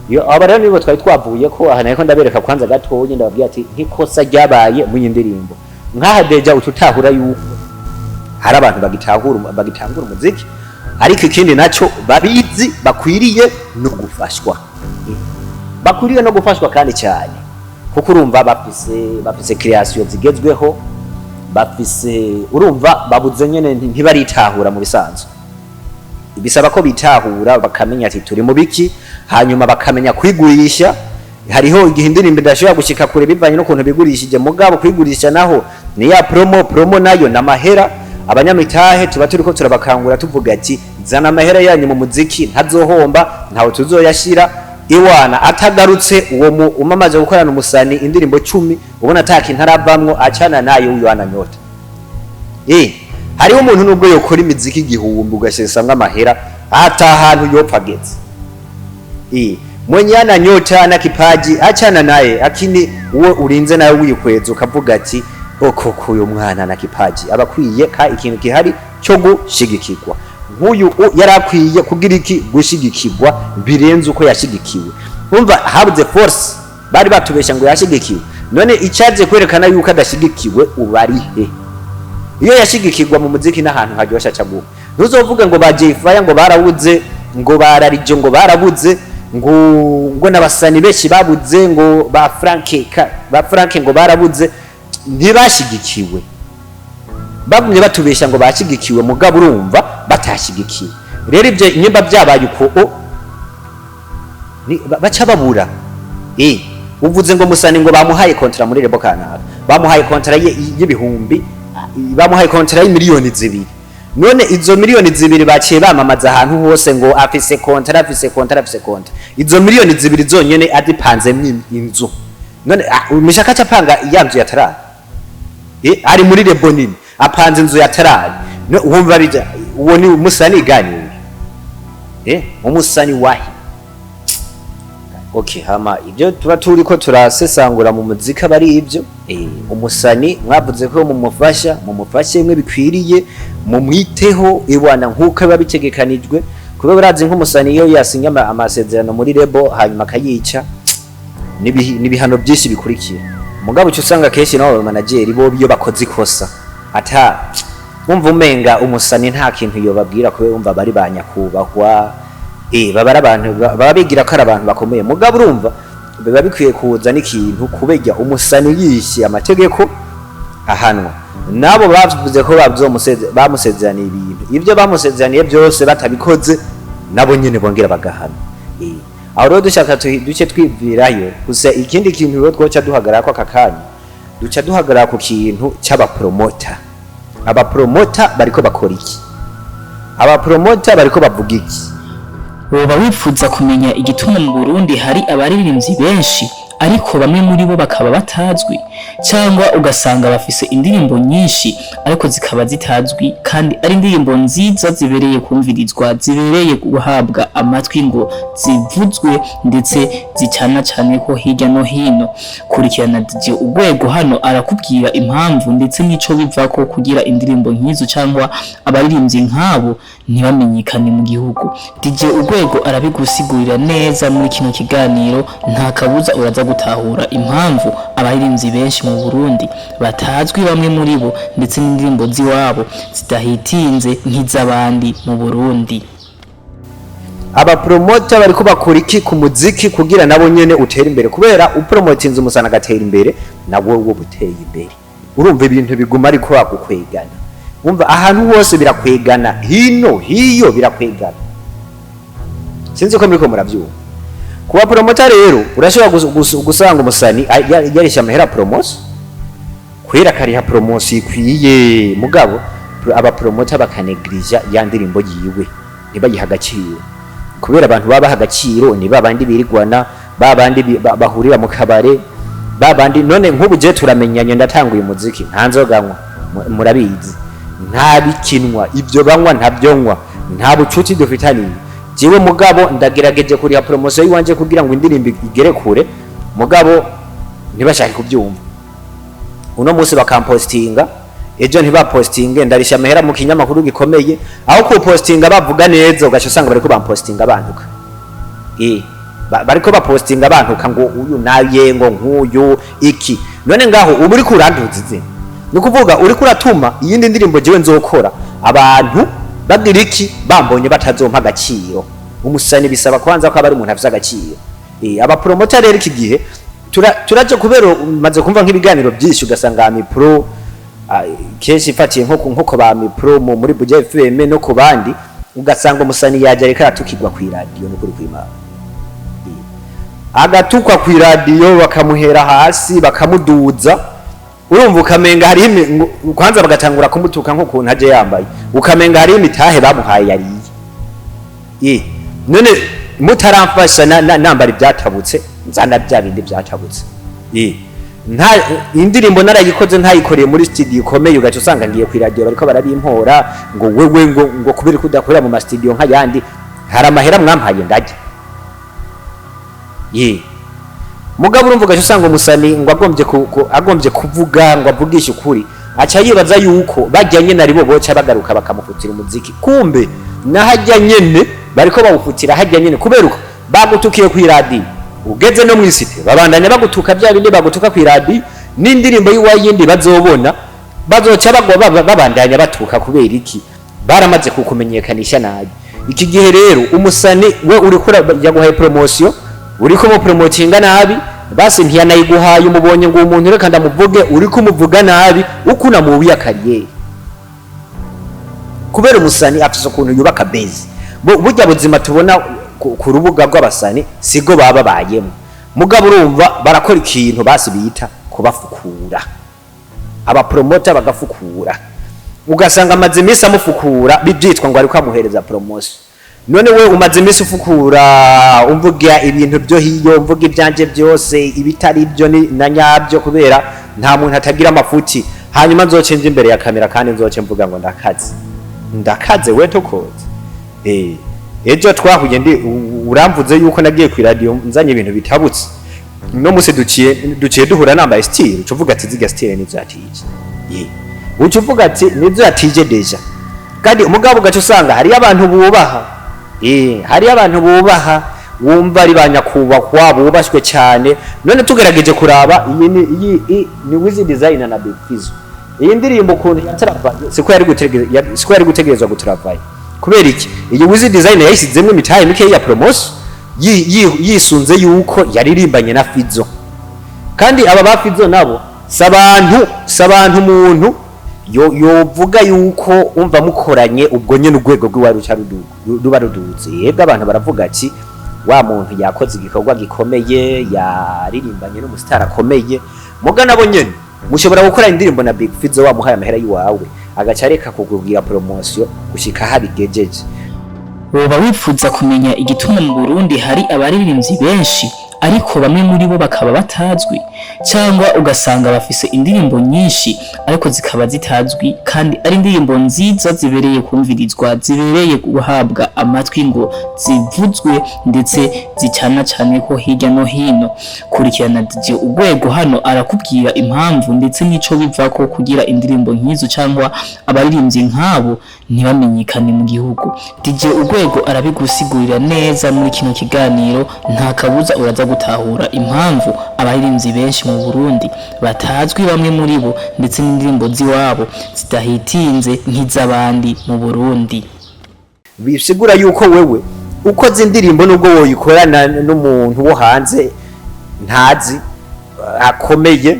Yo, aba rero nibo twari twavuye ko aha nariko ndabereka kwanza gatoya, ndababwira ati nk'ikosa ryabaye mu iyi ndirimbo nkaha, déjà uca utahura yuko hari abantu bagitahura, bagitangura umuziki. Ariko ikindi naco, babizi bakwiriye no gufashwa, bakwiriye no gufashwa kandi cyane, kuko urumva bafise création zigezweho, bafise, urumva babuze nyene, ntibaritahura mu bisanzwe. Bisaba ko bitahura, bakamenya ati turi mu biki, hanyuma bakamenya kwigurisha. Hariho igihe indirimbo idashobora gushika kure bivanye n'ukuntu bigurishije, mugabo kwigurisha naho ni ya promo. Promo nayo n'amahera. Abanyamitahe tuba turiko turabakangura, tuvuga ati zana amahera yanyu mu muziki, ntazohomba, ntawe tuzoyashira iwana atagarutse. Uwo mu umamaze gukorana umusani indirimbo 10, ubona atakintu aravamwo, acana nayo uyu ananyota. Hariho umuntu nubwo yokora imiziki 1000 ugashesamwo amahera, ata hantu yopfa ageze. Mwenye ana nyota na kipaji, achana naye, akini uwo urinze nawe wikweza ukavuga ati okoko uyu mwana na kipaji, abakwiye ka ikintu gihari cyo gushigikirwa. Nk'uyu yari akwiye kugira iki? Gushigikirwa birenze uko yashigikiwe. Umva, habuze force. Bari batubesha ngo yashigikiwe, none icyaje kwerekana yuko adashigikiwe ubarihe? Iyo yashigikirwa mu muziki n'ahantu haryosha caguha, ntuzovuge ngo ba Jay Fire ngo barabuze, ngo bararije, ngo barabuze, ngo n'abasani benshi babuze, ngo ba Frank ba Frank ngo barabuze, ntibashigikiwe. Bagumye batubesha ngo bashigikiwe, mugabo urumva batashigikiwe. Rero ibyo nyimba byabaye uko baca babura. Uvuze ngo musani ngo bamuhaye contrat muri label kanaka, bamuhaye contrat y'ibihumbi, bamuhaye contrat y'imiliyoni 2. None izo miliyoni 2 baciye bamamaza ahantu hose ngo afise contrat, afise contrat, afise contrat. Izo miliyoni 2 zonyene azipanzemwo inzu. None mishaka capanga ya nzu ya tarari, ari muri label nini, apanze inzu ya tarari. No, wumva bija uwo ni umusani gani? Umusani wahi? Okay, hama ibyo tuba turiko turasesangura mu muziki aba ari ibyo. Umusani mwavuze ko mumufasha, mumufashe mwe bikwiriye, mumwiteho ibwana nkuko biba bitegekanijwe. Kuba barazi nk'umusani iyo yasinye amasezerano muri label hanyuma akayica, n'ibihano byinshi bikurikira. Mugabo uca usanga kenshi nabo abamanageri bo iyo bakoze ikosa, ata wumva umenga umusani nta kintu yobabwira, kubera wumva bari ba nyakubahwa, baba ari abantu baba bigira ko ari abantu bakomeye. Mugabo urumva biba bikwiye kuza n'ikintu kubejya umusani yishe amategeko ahanwa. Nabo bavuze ko bamusezeraniye ibintu, ibyo bamusezeraniye byose batabikoze, nabo nyene bongera bagahana. Aho rero dushaka duce twivirayo gusa. Ikindi kintu rero twoca duhagarara ko aka kanya, duca duhagarara ku kintu c'abapromota. Abapromota bariko bakora iki? Abapromota bariko bavuga iki? Woba wifuza kumenya igituma mu Burundi hari abaririmbyi benshi ariko bamwe muri bo bakaba batazwi, cyangwa ugasanga bafise indirimbo nyinshi ariko zikaba zitazwi, kandi ari indirimbo nziza zibereye kumvirizwa, zibereye guhabwa amatwi ngo zivuzwe ndetse zicana cyane ko hirya no hino? Kurikirana DJ Urwego hano, arakubwira impamvu ndetse n'ico bivako kugira indirimbo nk'izo cyangwa abaririmbyi nk'abo ntibamenyekane mu gihugu. DJ Urwego arabigusigurira neza muri kino kiganiro. Nta kabuza uraza gutahura impamvu abaririmbyi benshi mu Burundi batazwi, bamwe muri bo, ndetse n'indirimbo z'iwabo zidahitinze nk'iz'abandi mu Burundi. Abapromota bariko bakora iki ku muziki kugira nabo nyene utere imbere? Kubera upromotinze umusana agatera imbere, nawo wo buteye imbere. Urumva ibintu biguma ariko bagukwegana, umva ahantu hose birakwegana, hino hiyo birakwegana. Sinzi ko muriko muravyumva. Kuba promota rero, urashobora gusanga umusani yarisha amahera promotion, kwera akariha promotion ikwiye, mugabo abapromota bakanegrija ya ndirimbo yiwe, ntibayiha agaciro. Kubera abantu baba baha agaciro ni babandi birigwana, babandi bahurira mu kabare, babandi. None nk'ubu je turamenyanye, ndatanguye umuziki, nta nzoga nywa, murabizi, nta bikinwa ibyo banywa ntabyo nywa, nta bucuti dufitaniye jewe. Mugabo ndagerageje kuriha promotion yiwanje kugira ngo indirimbo igere kure, mugabo ntibashake kubyumva. Uno munsi bakampostinga, ejo ntibapostinge. Ndarisha amahera mu kinyamakuru gikomeye, aho kupostinga bavuga neza, ugaca usanga bariko bampostinga bantuka. Bariko bapostinga bantuka ngo uyu naye, ngo nk'uyu iki. None ngaho ubu uriko uranduza izina, ni ukuvuga uriko uratuma iyindi ndirimbo jewe nzokora abantu. Bagira iki? Bambonye batazompa agaciro. Umusani bisaba kwanza ko aba ari umuntu afise agaciro. Abapromota rero iki gihe turaje kubera umaze kumva nk'ibiganiro byinshi, ugasanga Amipro kenshi ifatiye nko ba Mipro muri Buja FM no ku bandi, ugasanga umusani yaje ariko aratukirwa ku iradiyo. N'ukuri kw'Imana, agatukwa ku iradiyo, bakamuhera hasi bakamuduza. Urumva ukamenga hariho kwanza bagatangura kumutuka nk'ukuntu aje yambaye, ukamenga hariho imitahe bamuhaye yariye. None mutaramfasha nambara ibyatabutse, nzana bya bindi byatabutse. Nta indirimbo narayikoze, ntayikoreye muri studio ikomeye, ugaca usanga ngiye ku iradiyo bariko barabimpora ngo wewe ngo kubera ko udakorera mu ma studio nk'ayandi, hari amahera mwampaye ndajya. Ye, mugabo urumva ugaca usanga umusani ngo agombye kuvuga ngo avugishe ukuri, aca yibaza yuko bajya nyene ari bo boca bagaruka bakamufutira umuziki. Kumbe nahajya nyene bariko bawufutira hajya nyene, kubera uko bagutukiye ku iradiyo, ugeze no mw'isite babandanya bagutuka bya bindi bagutuka ku iradiyo, n'indirimbo y'iwayindi bazobona bazoca bagwa babandanya batuka. Kubera iki? Baramaze kukumenyekanisha nabi. Iki gihe rero umusani we uriko yaguhaye promotion, uriko umupromotinga nabi, basi ntiyanayiguhaye, umubonye ngo uwo muntu reka ndamuvuge, uriko umuvuga nabi, uko unamubiye carrière. Kubera umusani afise ukuntu yubaka base. Burya buzima tubona ku rubuga rw'abasani sigo baba babayemo. Mugabo urumva barakora ikintu basi bita kubafukura, abapromota bagafukura, ugasanga amaze iminsi amufukura, bibyitwa ngo ariko amuhereza promotion. None we umaze iminsi ufukura, umvuga ibintu byo hiyo, umvuga ibyanje byose, ibitari byo ni na nyabyo, kubera nta muntu atagira amafuti. Hanyuma nzoce nje imbere ya kamera kandi nzoce mvuga ngo ndakaze, ndakaze, we tukoze. Ejo twahuye ndi uramvuze yuko nagiye ku radio nzanye ibintu bitabutse, no musi duciye duhura nambaye style, uca uvuga ati ziga style nizo yatije. Uca uvuga ati nizo yatije déjà. Kandi umugabo ugaca usanga hariyo abantu bubaha, hariyo abantu bubaha, wumva ari ba nyakubahwa bubashwe cyane. None tugerageje kuraba iyi ni iyi ni Wiz Designer na Big Fizzo. Iyi ndirimbo ukuntu yatravaye siko yari gutegerezwa gutravaye. Kubera iki? Iyi Wiz Designer yayisizemwo imitahe mikeya ya promotion, yisunze yuko yaririmbanye na Fizzo. Kandi aba ba Fizzo nabo sabantu umuntu yovuga yuko umva mukoranye ubwo nyene urwego rw'iwa ruca ruba ruduze. Yebwe, abantu baravuga ati wa muntu yakoze igikorwa gikomeye, yaririmbanye n'umusitari akomeye. Muga nabo nyene mushobora gukora indirimbo na Big Fizzo, wamuhaye amahera yiwawe, agaca areka kukubwira promotion gushika habigejeje. Woba wifuza kumenya igituma mu Burundi hari abaririmbyi benshi ariko bamwe muri bo bakaba batazwi, cyangwa ugasanga bafise indirimbo nyinshi ariko zikaba zitazwi, kandi ari indirimbo nziza zibereye kumvirizwa, zibereye guhabwa amatwi ngo zivuzwe ndetse zicana cyane ko hirya no hino? Kurikirana DJ Urwego hano, arakubwira impamvu ndetse n'ico bivako kugira indirimbo nk'izo cyangwa abaririmbyi nk'abo ntibamenyekane mu gihugu. DJ Urwego arabigusigurira neza muri kino kiganiro. Nta kabuza uraza gutahura impamvu abaririmbyi benshi mu Burundi batazwi, bamwe muri bo, ndetse n'indirimbo z'iwabo zidahitinze nk'iz'abandi mu Burundi. Bisigura yuko wewe ukoze indirimbo, nubwo woyikorana n'umuntu wo hanze ntazi akomeye,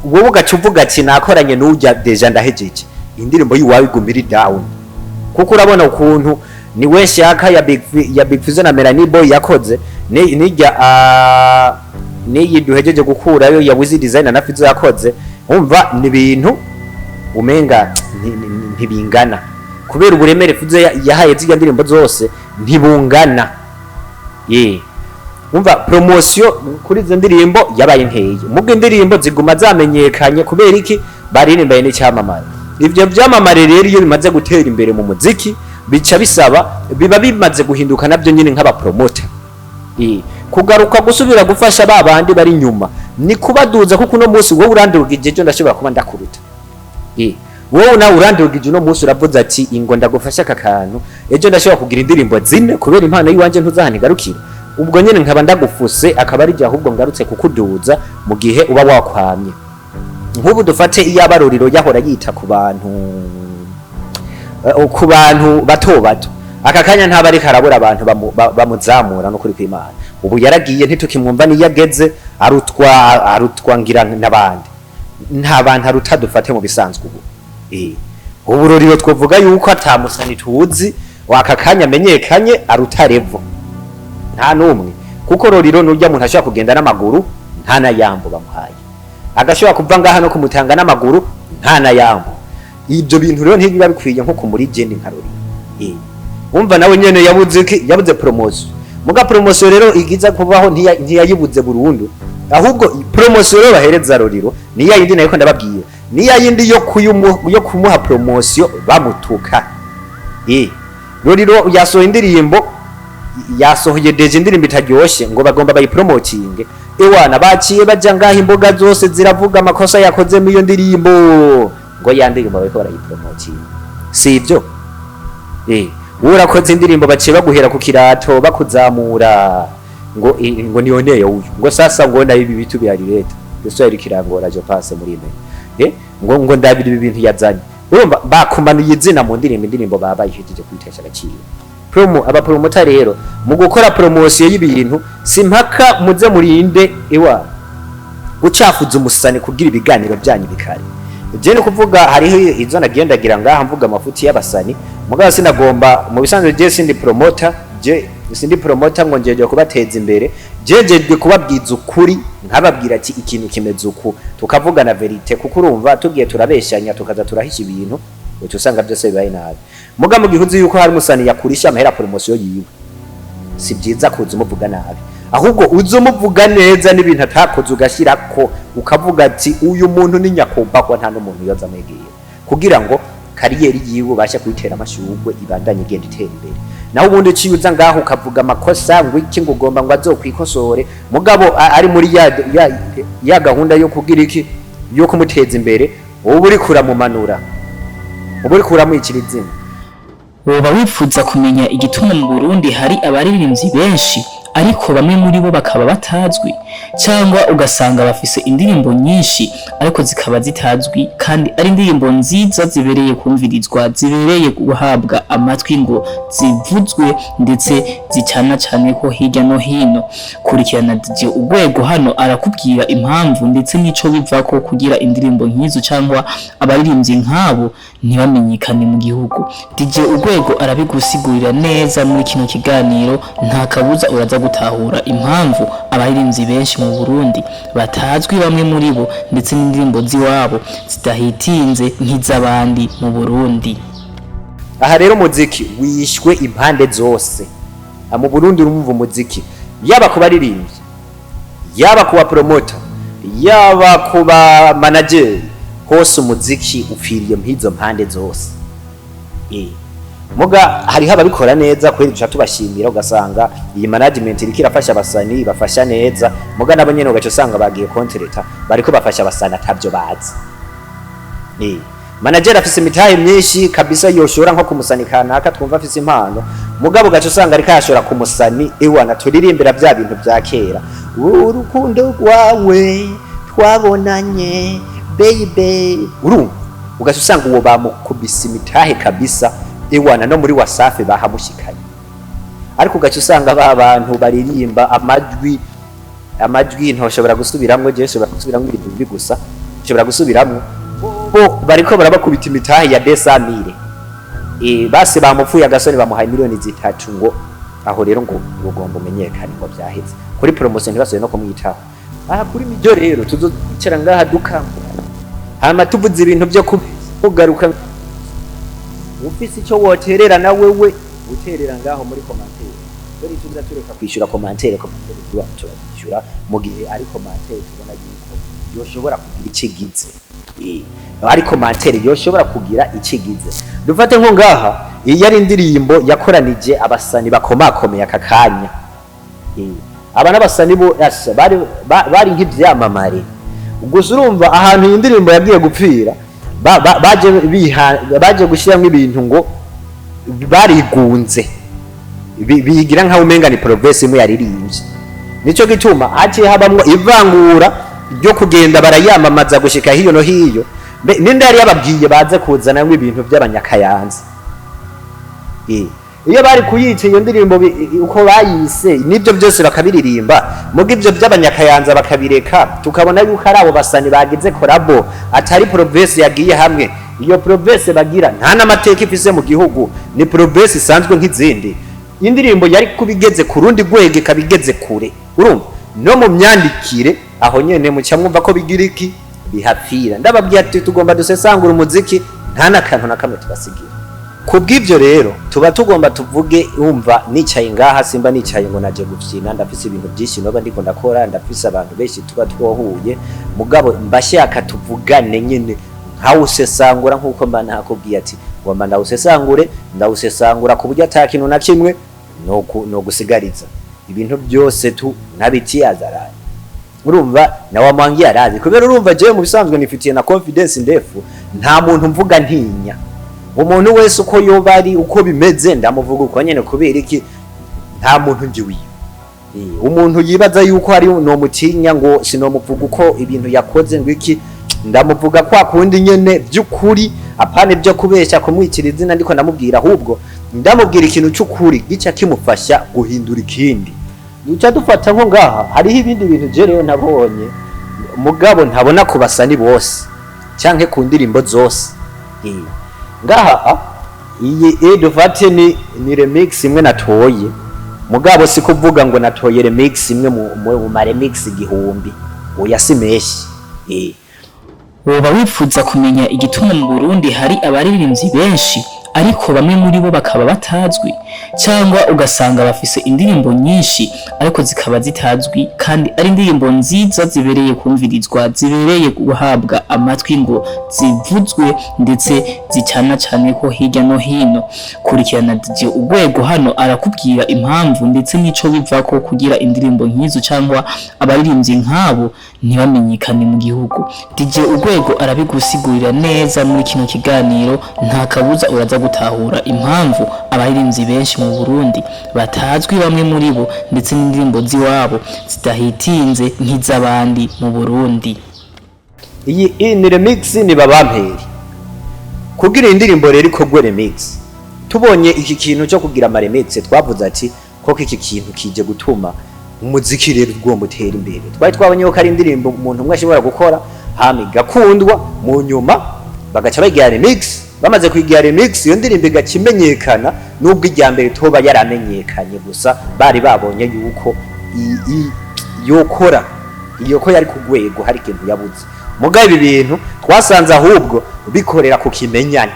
wowe ugaca uvuga ati nakoranye n'ujya déjà ndahejeje, indirimbo y'iwawe iguma iri down. Kuko urabona ukuntu ni we shaka ya Big Fizzo na Melanie Boy yakoze, ni nijya niyi duhejeje gukurayo ya Wiz Designer na Fizzo yakoze, umva ni ibintu umenga ntibingana, kubera uburemere Fizzo yahaye zirya ndirimbo zose ntibungana. Ye, umva promotion kuri izo ndirimbo yabaye nkeya, mubwo indirimbo ziguma zamenyekanye. Kubera iki? Baririmbaye n'icyamamare. Ivyo vyamamare rero iyo bimaze gutera imbere mu muziki, bica bisaba biba bimaze guhinduka nabyo nyine nk'abapromota. Kugaruka gusubira gufasha ba bandi bari inyuma ni kubaduza, kuko uno munsi wowe urandurugije, ejo ndashobora kuba ndakuruta. Wowe nawe urandurugije uno munsi, uravuze ati ingo ndagufasha aka kantu, ejo ndashobora kugira indirimbo zine kubera impano y'iwanje ntuzahana igarukira. Ubwo nyene nkaba ndagufuse, akaba ari ahubwo ngarutse kukuduza mu gihe uba wakwamye. Nk'ubu dufate iyo abaruriro yahora yita ku bantu ku bantu bato bato. Aka kanya ntaba ariko arabura abantu bamuzamura no kuri kw'Imana. Ubu yaragiye, ntitukimwumva niyo ageze, arutwa ngira n'abandi, nta bantu aruta. Dufate mu bisanzwe ubu, ubu Roriro twovuga yuko atamusani tuzi waka kanya amenyekanye aruta Revo, nta n'umwe, kuko Roriro nurya muntu ashobora kugenda n'amaguru nta na yambo bamuhaye, agashobora kuva ngaha no kumutanga n'amaguru nta na yambo. Ibyo bintu rero ntibiba bikwiye nko kumuri jeni nka Roriro. Umva, nawe nyene yabuze iki? Yabuze promotion. Muga promotion rero igiza kubaho, ntiyayibuze burundu, ahubwo promotion rero bahereza Roriro niya yindi nariko ndababwira, niya yindi yo kumuha promotion bamutuka. Roriro yasohoye indirimbo, yasohoye déjà indirimbo itaryoshe, ngo bagomba bayipromotinge. Ewana, baciye baja ngaho, imboga zose ziravuga amakosa yakozemo iyo ndirimbo, ngo ya ndirimbo bariko barayipromotinga. Si ibyo? Wowe urakoze indirimbo, baciye baguhera ku kirato bakuzamura ngo ngo nioneye uyu, ngo sasa ngo na ibi bitu bya leta Giswahili kirangora, je passe muri me, ngo ndabira ibi bintu yazanye. Urumva bakumanuye izina mu ndirimbo, indirimbo baba bayihejeje kwitesha agaciro. Promo, abapromota rero mu gukora promotion y'ibintu, si mpaka muze murinde ewa gucafuza umusani kugira ibiganiro byanyu bikare. Je ni kuvuga hariho izo nagendagira ngaha mvuga amafuti y'abasani, mugabo sinagomba. Mu bisanzwe je sindi promoter, je sindi promoter ngo njeje kubateza imbere, jeje kubabwiza ukuri, nkababwira ati ikintu kimeze uku, tukavugana vérité, kuko urumva tugiye turabeshanya, tukaza turahisha ibintu, uca usanga byose bibaye nabi. Muga mu gihe uzi yuko hari umusani yakurisha amahera promotion yiwe, si byiza kuza umuvuga nabi, ahubwo uze umuvuga neza n'ibintu atakoze ugashyirako, ukavuga ati uyu muntu ni nyakumbakwa, nta n'umuntu yoza amwegera, kugira ngo carrière yiwe ubashe kuyitera amashurwe, ibandanye igenda itera imbere. Naho ubundi uciye uza ngaho ukavuga amakosa ngo iki, ngo ugomba ngo azokwikosore, mugabo ari muri ya gahunda yo kugira iki, yo kumuteza imbere, uba uriko uramumanura, uba uriko uramwicira izina. Woba wifuza kumenya igituma mu Burundi hari abaririmbyi benshi ariko bamwe muri bo bakaba batazwi, cyangwa ugasanga bafise indirimbo nyinshi ariko zikaba zitazwi, kandi ari indirimbo nziza zibereye kumvirizwa, zibereye guhabwa amatwi ngo zivuzwe ndetse zicana cyane ko hirya no hino? Kurikirana DJ Urwego hano, arakubwira impamvu ndetse n'ico bivako kugira indirimbo nk'izo cyangwa abaririmbyi nk'abo ntibamenyekane mu gihugu. DJ Urwego arabigusigurira neza muri kino kiganiro, nta kabuza uraza gutahura impamvu abaririmbyi benshi mu Burundi batazwi, bamwe muri bo, ndetse n'indirimbo z'iwabo zidahitinze nk'iz'abandi mu Burundi. Aha rero umuziki wishwe impande zose. Aha mu Burundi, urumva umuziki, yaba ku baririmbyi, yaba ku bapromota, yaba ku ba manager, hose umuziki upfiriye mw'izo mpande zose. Muga hariho ababikora neza kweri, duca tubashimira, ugasanga iyi management iriko irafasha abasani, bafasha neza. Muga nabo nyene ugaca usanga bagiye contre leta, bariko bafasha abasani atavyo bazi. Manager afise imitahe myinshi kabisa yoshora nko kumusani kanaka twumva afise impano, mugabo ugaca usanga ariko ayashora ku musani ewana turirimbira bya bintu bya kera, urukundo rwawe twabonanye baby. Urumva ugaca usanga uwo bamukubise imitahe kabisa, ewana no muri Wasafi bahamushikanye, ariko ugaca usanga ba bantu baririmba amajwi ntoshobora gusubiramwo, je nshobora gusubiramwo ibintu bibi gusa nshobora gusubiramwo, bo bariko barabakubita imitahe ya 200 mille. Base bamupfuye agasoni, bamuhaye miliyoni 3, ngo aho rero ngo ugomba umenyekane, ngo byaheze kuri promotion, ntibasubiye no kumwitaho. Aha kuri Mijo rero tuzocara ngaha dukangura, hama tuvuze ibintu byo kugaruka. Ufise icyo woterera na wewe uterera ngaho muri commentaire. Dore tuza tureka kwishyura commentaire, commentaire tuba turazishyura mu gihe ari commentaire tubona yuko yoshobora kugira ikigize, ari commentaire yoshobora kugira ikigize. Dufate nko ngaha, iyi yari indirimbo yakoranije abasani bakomakomeye aka kanya. Aba n'abasani bo asa bari nk'ivyamamare gusa. Urumva ahantu iyi ndirimbo yagiye gupfira, baje gushyiramo ibintu ngo barigunze, bigira nkaho umenga ni province imwe yaririmbye. Nico gituma haciye habamwo ivangura ryo kugenda barayamamaza gushika hiyo no hiyo. Ninde yari yababwiye baze kuzanamwo ibintu by'abanyakayanza? Iyo bari kuyica iyo ndirimbo uko bayise nibyo byose bakabiririmba, muga ibyo by'abanyakayanza bakabireka, tukabona yuko ari abo basani bagize collabo, atari province yagiye hamwe. Iyo province bagira nta n'amateka ifise mu gihugu, ni province isanzwe nk'izindi. Indirimbo yari kuba igeze ku rundi rwego, ikaba igeze kure. Urumva no mu myandikire aho nyene muca mwumva ko bigira iki bihapfira. Ndababwiye ati tugomba dusesangura umuziki, nta n'akantu na kamwe tubasigira. Kubw'ibyo rero tuba tugomba tuvuge. Wumva nicaye ngaha, simba nicaye ngo naje gufyina. Ndafise ibintu byinshi noba ndiko ndakora, ndafise abantu benshi tuba twohuye, mugabo mbashaka tuvugane nyene nkawusesangura nk'uko mba nakubwiye ati ngomba ndawusesangure. Ndawusesangura ku buryo ata kintu na kimwe no gusigariza ibintu byose tu nabitiyazaranye. Urumva na wamwangiye arazi, kubera urumva jewe mu bisanzwe nifitiye na confidence ndefu. Nta muntu mvuga ntinya. Umuntu wese uko yoba ari, uko bimeze, ndamuvuga uko nyene. Kubera iki? Nta muntu nji wiwe. Umuntu yibaza yuko hari nomutinya ngo sinomuvuga uko ibintu yakoze ngo iki, ndamuvuga kwa kundi nyene by'ukuri, apana ibyo kubeshya, kumwikira izina ndiko ndamubwira, ahubwo ndamubwira ikintu cy'ukuri gica kimufasha guhindura ikindi. Duca dufata nko ngaha hariho ibindi bintu je rero nabonye, mugabo ntabona ku basani bose canke ku ndirimbo zose. Ngaha iyi dufate ni remix imwe natoye, mugabo si kuvuga ngo natoye remix imwe mu ma remix 1000, oya, si menshi. Woba wifuza kumenya igituma mu Burundi hari abaririmbyi benshi ariko bamwe muri bo bakaba batazwi, cyangwa ugasanga bafise indirimbo nyinshi ariko zikaba zitazwi, kandi ari indirimbo nziza zibereye kumvirizwa, zibereye guhabwa amatwi ngo zivuzwe ndetse zicana cyane ko hirya no hino? Kurikirana DJ Urwego hano, arakubwira impamvu ndetse n'ico bivako kugira indirimbo nk'izo cyangwa abaririmbyi nk'abo ntibamenyekane mu gihugu. DJ Urwego arabigusigurira neza muri kino kiganiro. Nta kabuza uraza gutahura impamvu abaririmbyi benshi mu Burundi batazwi, bamwe muri bo, ndetse n'indirimbo z'iwabo zidahitinze nk'iz'abandi mu Burundi. Iyi ni remix, ni babamperi kugira iyi ndirimbo rero ikorwe remix. Tubonye iki kintu cyo kugira ama remix, twavuze ati koko iki kintu kije gutuma umuziki rero ugomba utera imbere. Twari twabonye ko ari indirimbo umuntu umwe ashobora gukora hama igakundwa, mu nyuma bagaca bayigira remix. Bamaze kuyigira remix, iyo ndirimbo igaca imenyekana, nubwo irya mbere toba yaramenyekanye, gusa bari babonye yuko yokora iyo ko yari ku rwego, hari ikintu yabuze. Mugabo ibi bintu twasanze ahubwo bikorera ku kimenyane.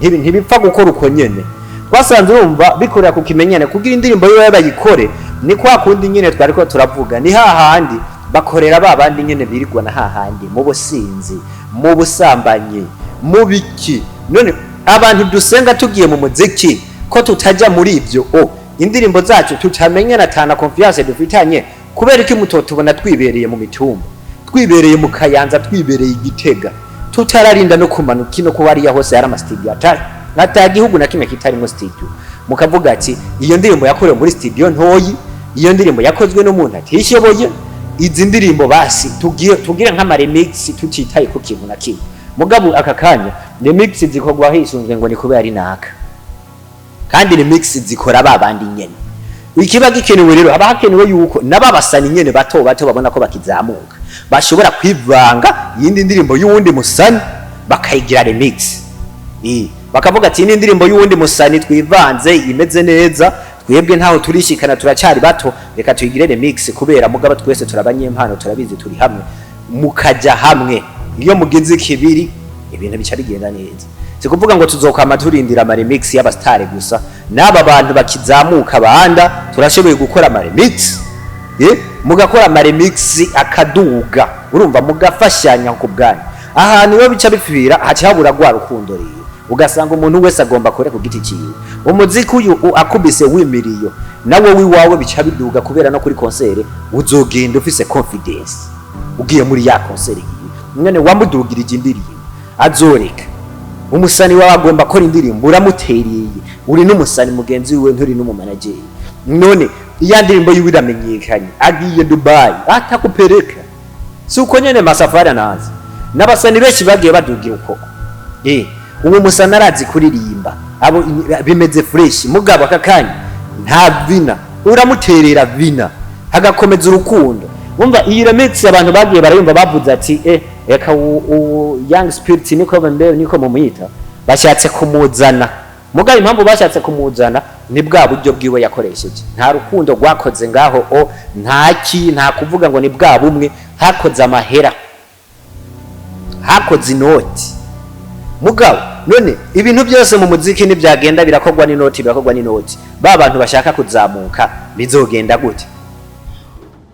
Ntibipfa gukora uko nyene. Twasanze urumva bikorera ku kimenyane. Kugira indirimbo yiwe bayikore, ni kwa kundi nyene twariko turavuga, ni hahandi bakorera ba bandi nyene birirwa na hahandi mu businzi, mu busambanyi, mu biki. None abantu dusenga tugiye mu muziki, ko tutajya muri ibyo, o indirimbo zacu tutamenyana, tana confiance dufitanye, kubera iki mutotubona twibereye mu mitumba, twibereye mu Kayanza, twibereye i Gitega, tutararinda no kumanuka ino, kuba hariya hose hari amastudio, atari ata gihugu na kimwe kitarimo studio, mukavuga ati iyo ndirimbo yakorewe muri studio ntoyi, iyo ndirimbo yakozwe n'umuntu atishoboye, izi ndirimbo basi tugire tugire nk'ama remix tutitaye ku kintu na kimwe? Mugabo aka kanya remix zikorwa hisunzwe ngo ni kubera ari naka, kandi remix zikora ba bandi nyene. Ikiba gikenewe rero, haba hakenewe yuko n'ababasani nyene bato bato babona ko bakizamuka bashobora kwivanga yindi ndirimbo y'uwundi musani bakayigira remix. Bakavuga ati ni indirimbo y'uwundi musani twivanze imeze neza, twebwe ntaho turishikana, turacyari bato, reka tuyigire remix, kubera mugabo twese turabanyempano, turabizi, turi hamwe. Mukajya hamwe, iyo mugize ikibiri ibintu bica bigenda neza. Si kuvuga ngo tuzokwama turindira ama remix y'abastare gusa, n'aba bantu bakizamuka banda turashoboye gukora ama remix. Mugakora ama remix akaduga, urumva mugafashanya ku bwanyu. Ahantu iyo bica bipfira, haca habura rwa rukundo rero, ugasanga umuntu wese agomba akore ku giti ciwe. Umuziki uyu akubise wimiriyo nawe wiwawe bica biduga, kubera no kuri concert uzogenda ufise confidence, ugiye muri ya concert yiwe mwene wamudugirije indirimbo, azoreka umusani wawe agomba akora indirimbo uramutereye, uri n'umusani mugenzi wiwe, nturi n'umumanageri. None iya ndirimbo yiwe iramenyekanye, agiye Dubai atakupereka. Si uko nyene masafari anazi n'abasani benshi bagiye badugira uko. Uwo musani arazi kuririmba. Abo bimeze fresh, mugabo aka kanya nta vina uramuterera vina hagakomeza urukundo. Wumva iyi remix, abantu bagiye barayumva, bavuze ati reka Young Spirit, niko mbe niko mumuyita, bashatse kumuzana. Mugabo impamvu bashatse kumuzana ni bwa buryo bwiwe yakoresheje. Nta rukundo rwakoze ngaho, o nta ki, nta kuvuga ngo ni bwa bumwe. Hakoze amahera, hakoze inoti. Mugabo none ibintu byose mu muziki ntibyagenda birakorwa n'inoti, birakorwa n'inoti. Ba bantu bashaka kuzamuka bizogenda gute?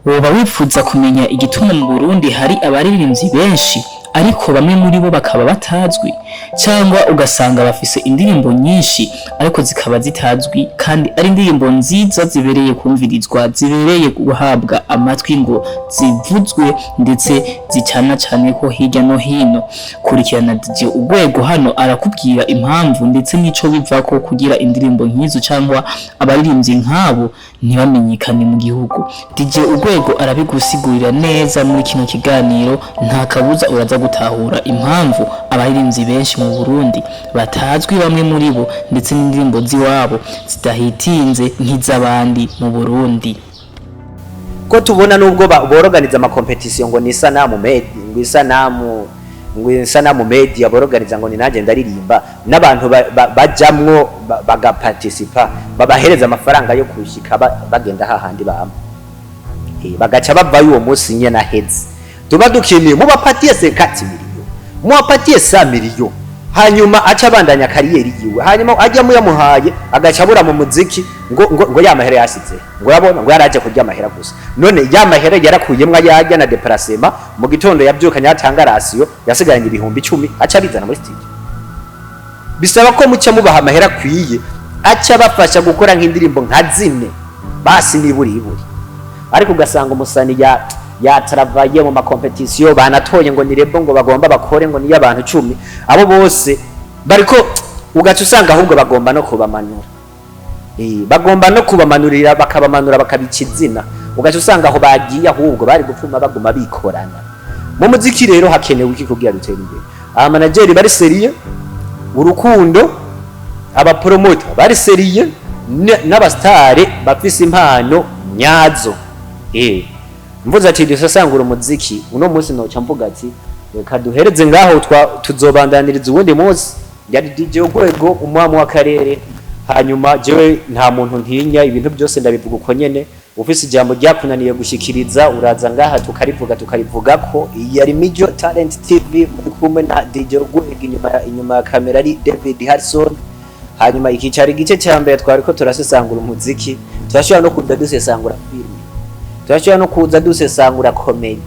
Woba wifuza kumenya igituma mu Burundi hari abaririmbyi benshi ariko bamwe muri bo bakaba batazwi, cyangwa ugasanga bafise indirimbo nyinshi ariko zikaba zitazwi kandi ari indirimbo nziza zibereye kumvirizwa, zibereye guhabwa amatwi ngo zivuzwe ndetse zicana cyane ko hirya no hino? Kurikirana DJ Urwego hano, arakubwira impamvu ndetse n'ico bivako kugira indirimbo nk'izo cyangwa abaririmbyi nk'abo ntibamenyekane mu gihugu. DJ Urwego arabigusigurira neza muri kino kiganiro. Nta kabuza uraza gutahura impamvu abaririmbyi benshi mu Burundi batazwi bamwe muri bo, ndetse n'indirimbo z'iwabo zidahitinze nk'iz'abandi mu Burundi. Ko tubona nubwo boroganiza amakompetisiyo ngo ni Isanamu Media, ngo Isanamu Media boroganiza, ngo ni nanjye ndaririmba, n'abantu bajamwo bagaparticipa, babahereza amafaranga yo kushika bagenda hahandi bama. Bagaca bavayo uwo munsi nyene aheze. Tuba dukeneye mubapatie 50 miliyo, mubapatie 100 miliyo, hanyuma aca abandanya carrière yiwe. Hanyuma ajya muyamuhaye agaca abura mu muziki, ngo ya mahera yasize, ngo yabona ngo yaraje kurya amahera gusa. None ya mahera yarakuyemwo ayarya na déplacement, mu gitondo yabyukanye atanga ration, yasigaranye 10,000, aca abizana muri studio. Bisaba ko muca mubaha amahera akwiye, aca abafasha gukora nk'indirimbo nka zine basi niburi iburi. Ariko ugasanga umusani ya yatravaye mu makompetisiyo, banatoye ngo ni label, ngo bagomba bakore ngo niyo abantu 10, abo bose bariko, ugaca usanga ahubwo bagomba no kubamanura. Bagomba no kubamanurira, bakabamanura, bakabica izina. Ugaca usanga aho bagiye ahubwo bari gupfuma baguma bikorana mu muziki. Rero hakenewe iki kugira dutere imbere? Abamanageri bari sérieux, urukundo, abapromota bari sérieux, n'abastare bafise impano nyazo. Mvuze ati dusesangura umuziki uno munsi, noca mvuga ati reka duhereze ngaho, tuzobandaniriza uwundi munsi. Yari DJ Urwego, umwami w'akarere. Hanyuma jewe nta muntu ntinya, ibintu byose ndabivuga uko nyene. Ufise ijambo ryakunaniye gushikiriza, uraza ngaha tukarivuga, tukarivuga ko iyi yari Mijo Talent TV, muri kumwe na DJ Urwego, inyuma ya kamera ari David Harrison. Hanyuma iki cyari igice cya mbere, twari ko turasesangura umuziki. Turashobora no kuza dusesangura filime, turashobora no kuza dusesangura comedy,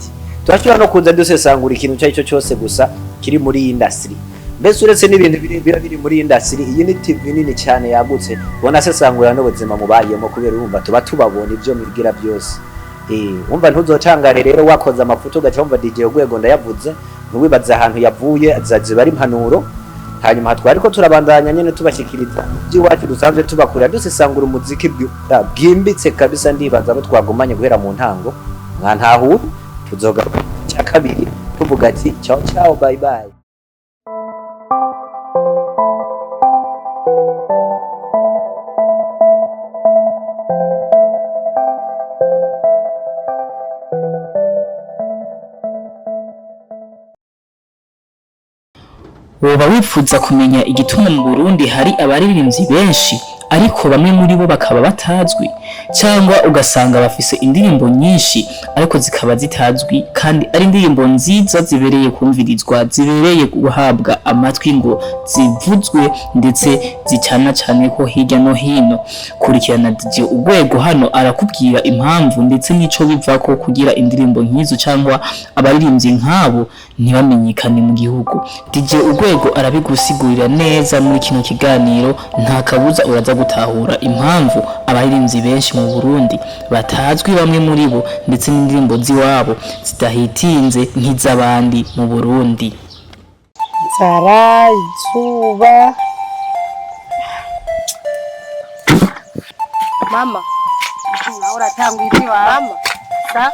turashobora no kuza dusesangura ikintu icyo ari cyo cyose gusa kiri muri iyi industry. Mbese uretse n'ibintu biba biri muri industry, iyi ni TV nini cyane yagutse, ubona sesangura n'ubuzima mubayemo, kubera urumva tuba tubabona ibyo mwibwira byose. Wumva ntuzotangare rero wakoze amafoto ugaca wumva DJ Urwego ndayavuze, ntiwibaze ahantu yavuye, ziba ari impanuro. Hanyuma twari ko turabandanya nyene tubashyikiriza iby'iwacu dusanzwe tubakorera, dusesangura umuziki bwimbitse kabisa. Ndibaza abo twagumanye guhera mu ntango mwantahura. Tuzogaruka cya kabiri tuvuga ati ciao ciao, bye bye. Woba wifuza kumenya igituma mu Burundi hari abaririmbyi benshi ariko bamwe muri bo bakaba batazwi, cyangwa ugasanga bafise indirimbo nyinshi ariko zikaba zitazwi kandi ari indirimbo nziza zibereye kumvirizwa, zibereye guhabwa amatwi ngo zivuzwe ndetse zicana cyane ko hirya no hino? Kurikirana DJ Urwego hano, arakubwira impamvu ndetse n'ico bivako kugira indirimbo nk'izo cyangwa abaririmbyi nk'abo ntibamenyekane mu gihugu. DJ Urwego arabigusigurira neza muri kino kiganiro. Nta kabuza uraza gutahura impamvu abaririmbyi benshi mu Burundi batazwi bamwe muri bo, ndetse n'indirimbo z'iwabo zidahitinze nk'iz'abandi mu Burundi. Inzara, izuba. Mama, Nawe uratanga iby'iwawe. Mama, Sa?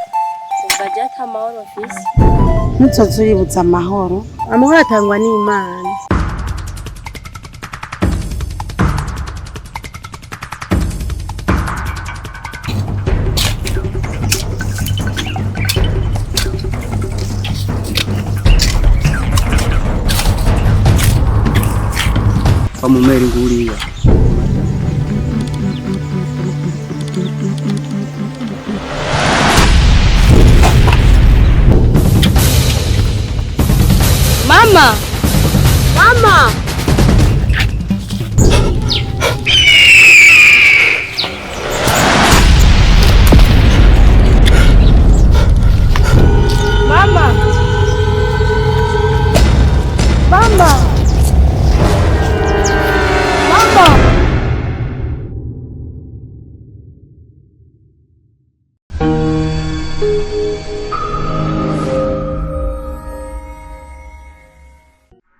Umva je ata mahoro mfise. Ntuzoze uributsa amahoro. Amahoro atangwa n'Imana. Wa mumeri nguriya. Mama! Mama!